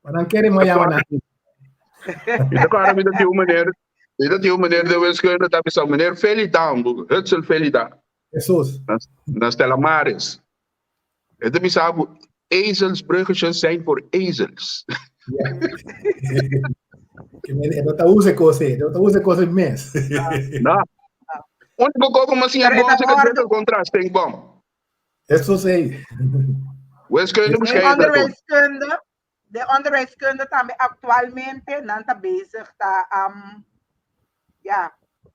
pa nan kere m'a yama nan. Mi ta kòrda mi ta tin un meneer, mi ta tin un meneer den wiskunde ta bisa meneer Felida, Hutzel Felida. Jesus. Na Stella Maris. E ta bisa bo ezelsbruggetjes zijn voor ezels. Ja. E no ta usa e kos ei, e no ta usa e kos ei mes. No. Único kos ku mi a siña Pero e bon ta se ka wordo. ta contrasting bon. Eso ei. Wiskunde De busca e ta onderwijskunde, de onderwijskunde tambe actualmente nan ta bezig ta um, ja,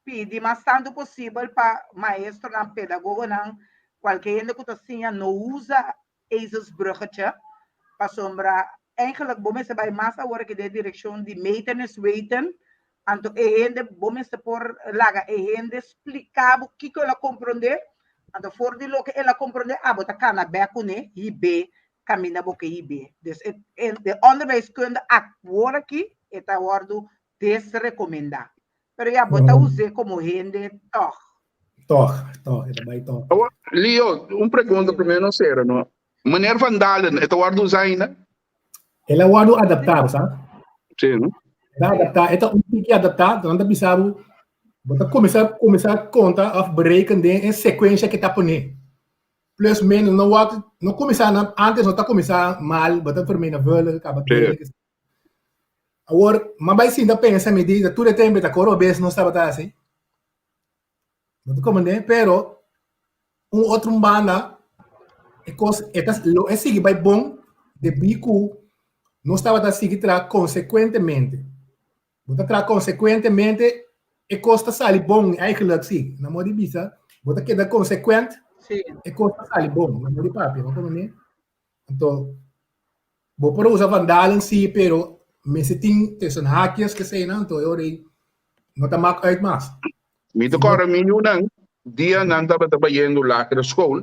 pidi mas tantu posibel pa maestronan, pedagogonan, kualke hende ku ta siña no usa ezelsbruggetje, pasobra eigenlijk bo mester bai mas awor aki den direkshon di meten is weten, anto e hende bo mester por laga e hende splika bo kiko el a komprondé, anto for di loke el a komprondé abo ta kana bèk kuné hib'é kaminda bo ke hib'é. Dus e e onderwijskunde awor aki e ta wòrdu desrecomendá. Pero ya bo ta us'é como hende tòg. Tòg, tòg, e ta bai tòg. Awor, Leo, un pregunta primero nos sera, no? Meneer Van Dalen, e ta wòrdu usá ainda? El a wòrdu adaptá, bo sa? Sí, no? El a adaptá, e ta un tiki adaptá, nan ta bisa bo, bo ta kuminsá kuminsá konta òf bereken den e sekuensha ke ta poné. Plus menos, no wòrdu, no kuminsá na, antes no ta kuminsá mal, bo ta vermenigvuldigen, kaba Sí. Awor, m'a bai sinta pensa, mi di, tur e tempu ta koro bes nos tabata hasi. No ta komprendé, pero un otro un banda, e kos, e ta, lo e sigui bai bon debí ku nos tabata sigui traha konsekuentemente. Bo ta traha konsekuentemente, e kos ta sali bon eigenlijk si. Na modo di bisa, bo ta keda konsekuent, Sí. e kos ta sali bon, na modo di papia, bo komprendé? Anto, bo por usa Van Dalen sí, pero mester tin tussen haakjes keseinan, anto e ora ei no ta maak uit mas. Mi ta kòrda mi yunan, dia nan tabata bayendo lagere school,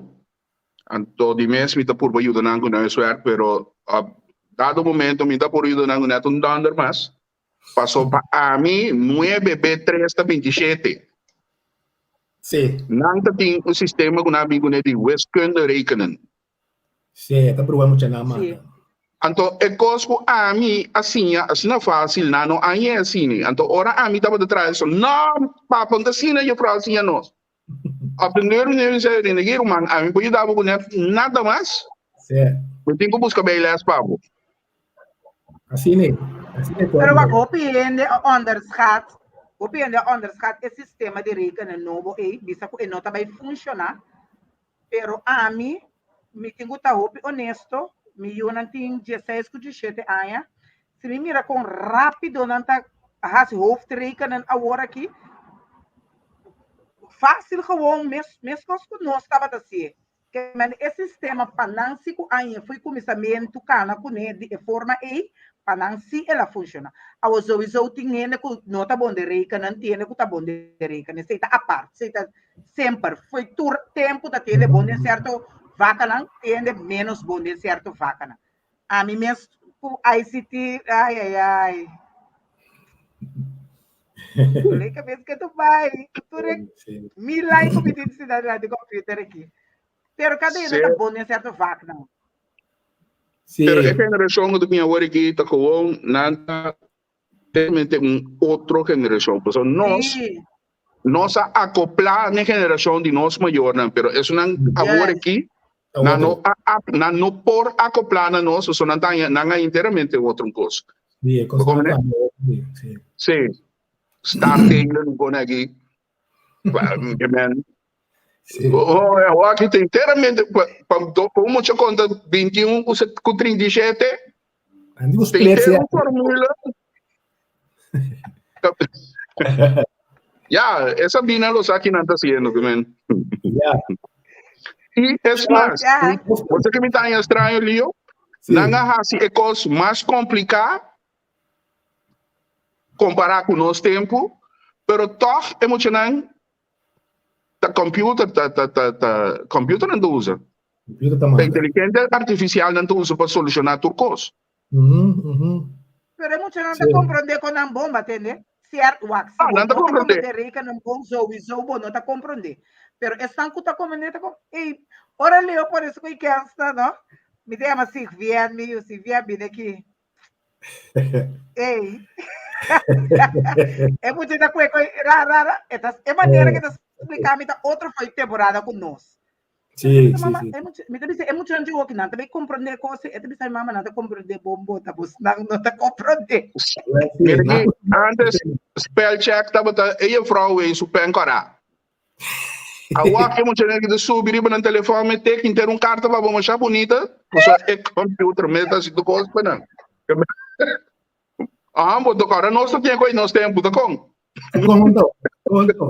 anto di mes mi ta purba yuda nan ku nan huiswerk, pero op dado momento mi ta por yuda nan ku net un dònder mas, paso pa ami nuebe be tres ta bintishete. Sí. Nan ta tin un sistema ku nan a bin kuné di wiskunde rekenen. Sí, ta bruha mucha nan mata. Anto e kos ku ami a siña asina fásil, nan no a ñe asina. Anto ora ami tabata traha eso, no, papa no ta asina juffrouw a siña nos. Op den deur meneer bisa, Rene Giro, man, ami por yuda bo ku net nada mas. Sí. Mi tin ku buska bijles pa bo. Asina e, asina e Pero wak hopi hende a onderschat, hopi hende a onderschat e sistema di rekenen nobo ei, bisa ku e no ta bai funshoná. Pero ami, mi tin ku ta hopi onesto, mi yunan tin dieseis ku diesshete aña, si mi mira kon rápido nan ta hasi hoofdrekenen awor aki, Fásil gewoon mes meskos ku nos tabata hasié. Ke men e sistema pa nan si ku aña fo'i kuminsamentu kana kuné di e forma ei, pa nan si el a funshoná. Awor souiso tin hende ku no ta bon den rekenen, tin hende ku ta bon den rekenen. Esei ta apart, esei ta semper. Fo'i tur tempu ta tin hende bon den sierto vakanan, tin hende ménos bon den sierto vakanan. Ami mes ku ICT, ai ai ai. Leka mes ke tu bai. Tur e mi lai ku mi tin sina dilanti computer aki. Pero kada hende ta bon den sierto vaknan. Sí. Pero e generashon ku ta bin awor aki ta gewoon nan ta totalmente un otro generashon. Pasobra nos, Sí. nos a akoplá n'e generashon di nos mayornan, pero esunnan awor Yes. aki nan no a ap- nan no por akoplá na nos, pasobra nan ta haña nan a enteramente otro un kos. Sí, e kos Bo ta komprendé? kambia hopi, sí. Sí. Startelen un kon aki. Ba- Men, Sí. oh, eh, aki ta enteramente pa, pa, pa un mucha konta 21 ku set- ku 37 En die split, Tem ja. un formule. Ja, esa bina los aki nan ta haciendo, que men. Ja. Y es más, Ja. você que me tá em estranho, Leo, Sí. nan a hasi e cos mas complicá compará com nos tempo, pero toch e mucha nan ta computer, ta, ta, ta, ta, computer nan ta usa. Computer ta Ta manda. inteligencia artificial nan ta usa pa solucioná tur cos. Mhm, mhm. Pero e muchanan ta Sí. comprende con nan bon, batende. Cierto, wak, si Ah, bo nan ta no ta comprende. comprende reken nan bon, sowieso bo no ta comprende. Pero esnan ku ta comprende ta com Ey, ora Leo pone su koe kensta, no? Mi ta yama Sigvien, mi yu Sigvien bini aki. Ey. E mucha ta kue koe ra ra ra. E ta e manera ke ta splika mi ta otro foi temporada ku nos. Sí, sí, Mama, sí. e mucha, mi ta bisa e mucha nan woki nan ta bay comprende cos, e ta bisa mi mama nan ta comprende bon bon, ta bos nan no ta comprende. Sí, Mira nan aki, antes spell check tabata e juffrouw wey su pen kora. Awor e muchanan ki ta subi riba nan telefòn me teken inter un karta pa bo masha bunita, pasobra e computer mes ta hasi tur kos pa nan. Aha, bo ta kòrda nos ta tin ku nos tempu ta kon. Kon anto? Kon anto?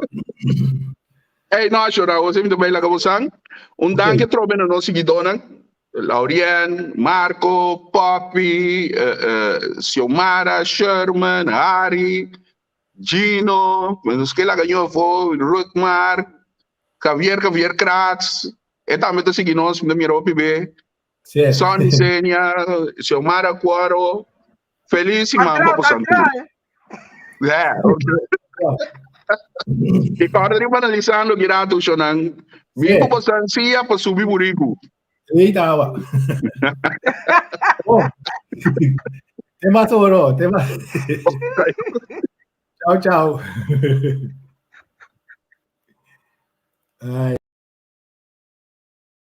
Ey, no, Shora, ose mi ta bai laga bo san. Un Ok. danki atrobe na nos siguidónan, Laurien, Marco, Poppy, eh, eh, Xiomara, Sherman, Harry, Gino, nos ke laga ño afó, Rutmar, Javier, Javier Kratz, e tambe ta sigui nos, mi ta mira hopi be. Sí. Sonny Senia, Xiomara Cuoro, feliz siman pa Control, boso. control. Yeah, okay. I kòrda riba analisando girato shonan. Bin Sí. pa boso sia pa subi buriku. Sí, taba. Oh. Te mas oro, te mas. Chao, chao. Ay.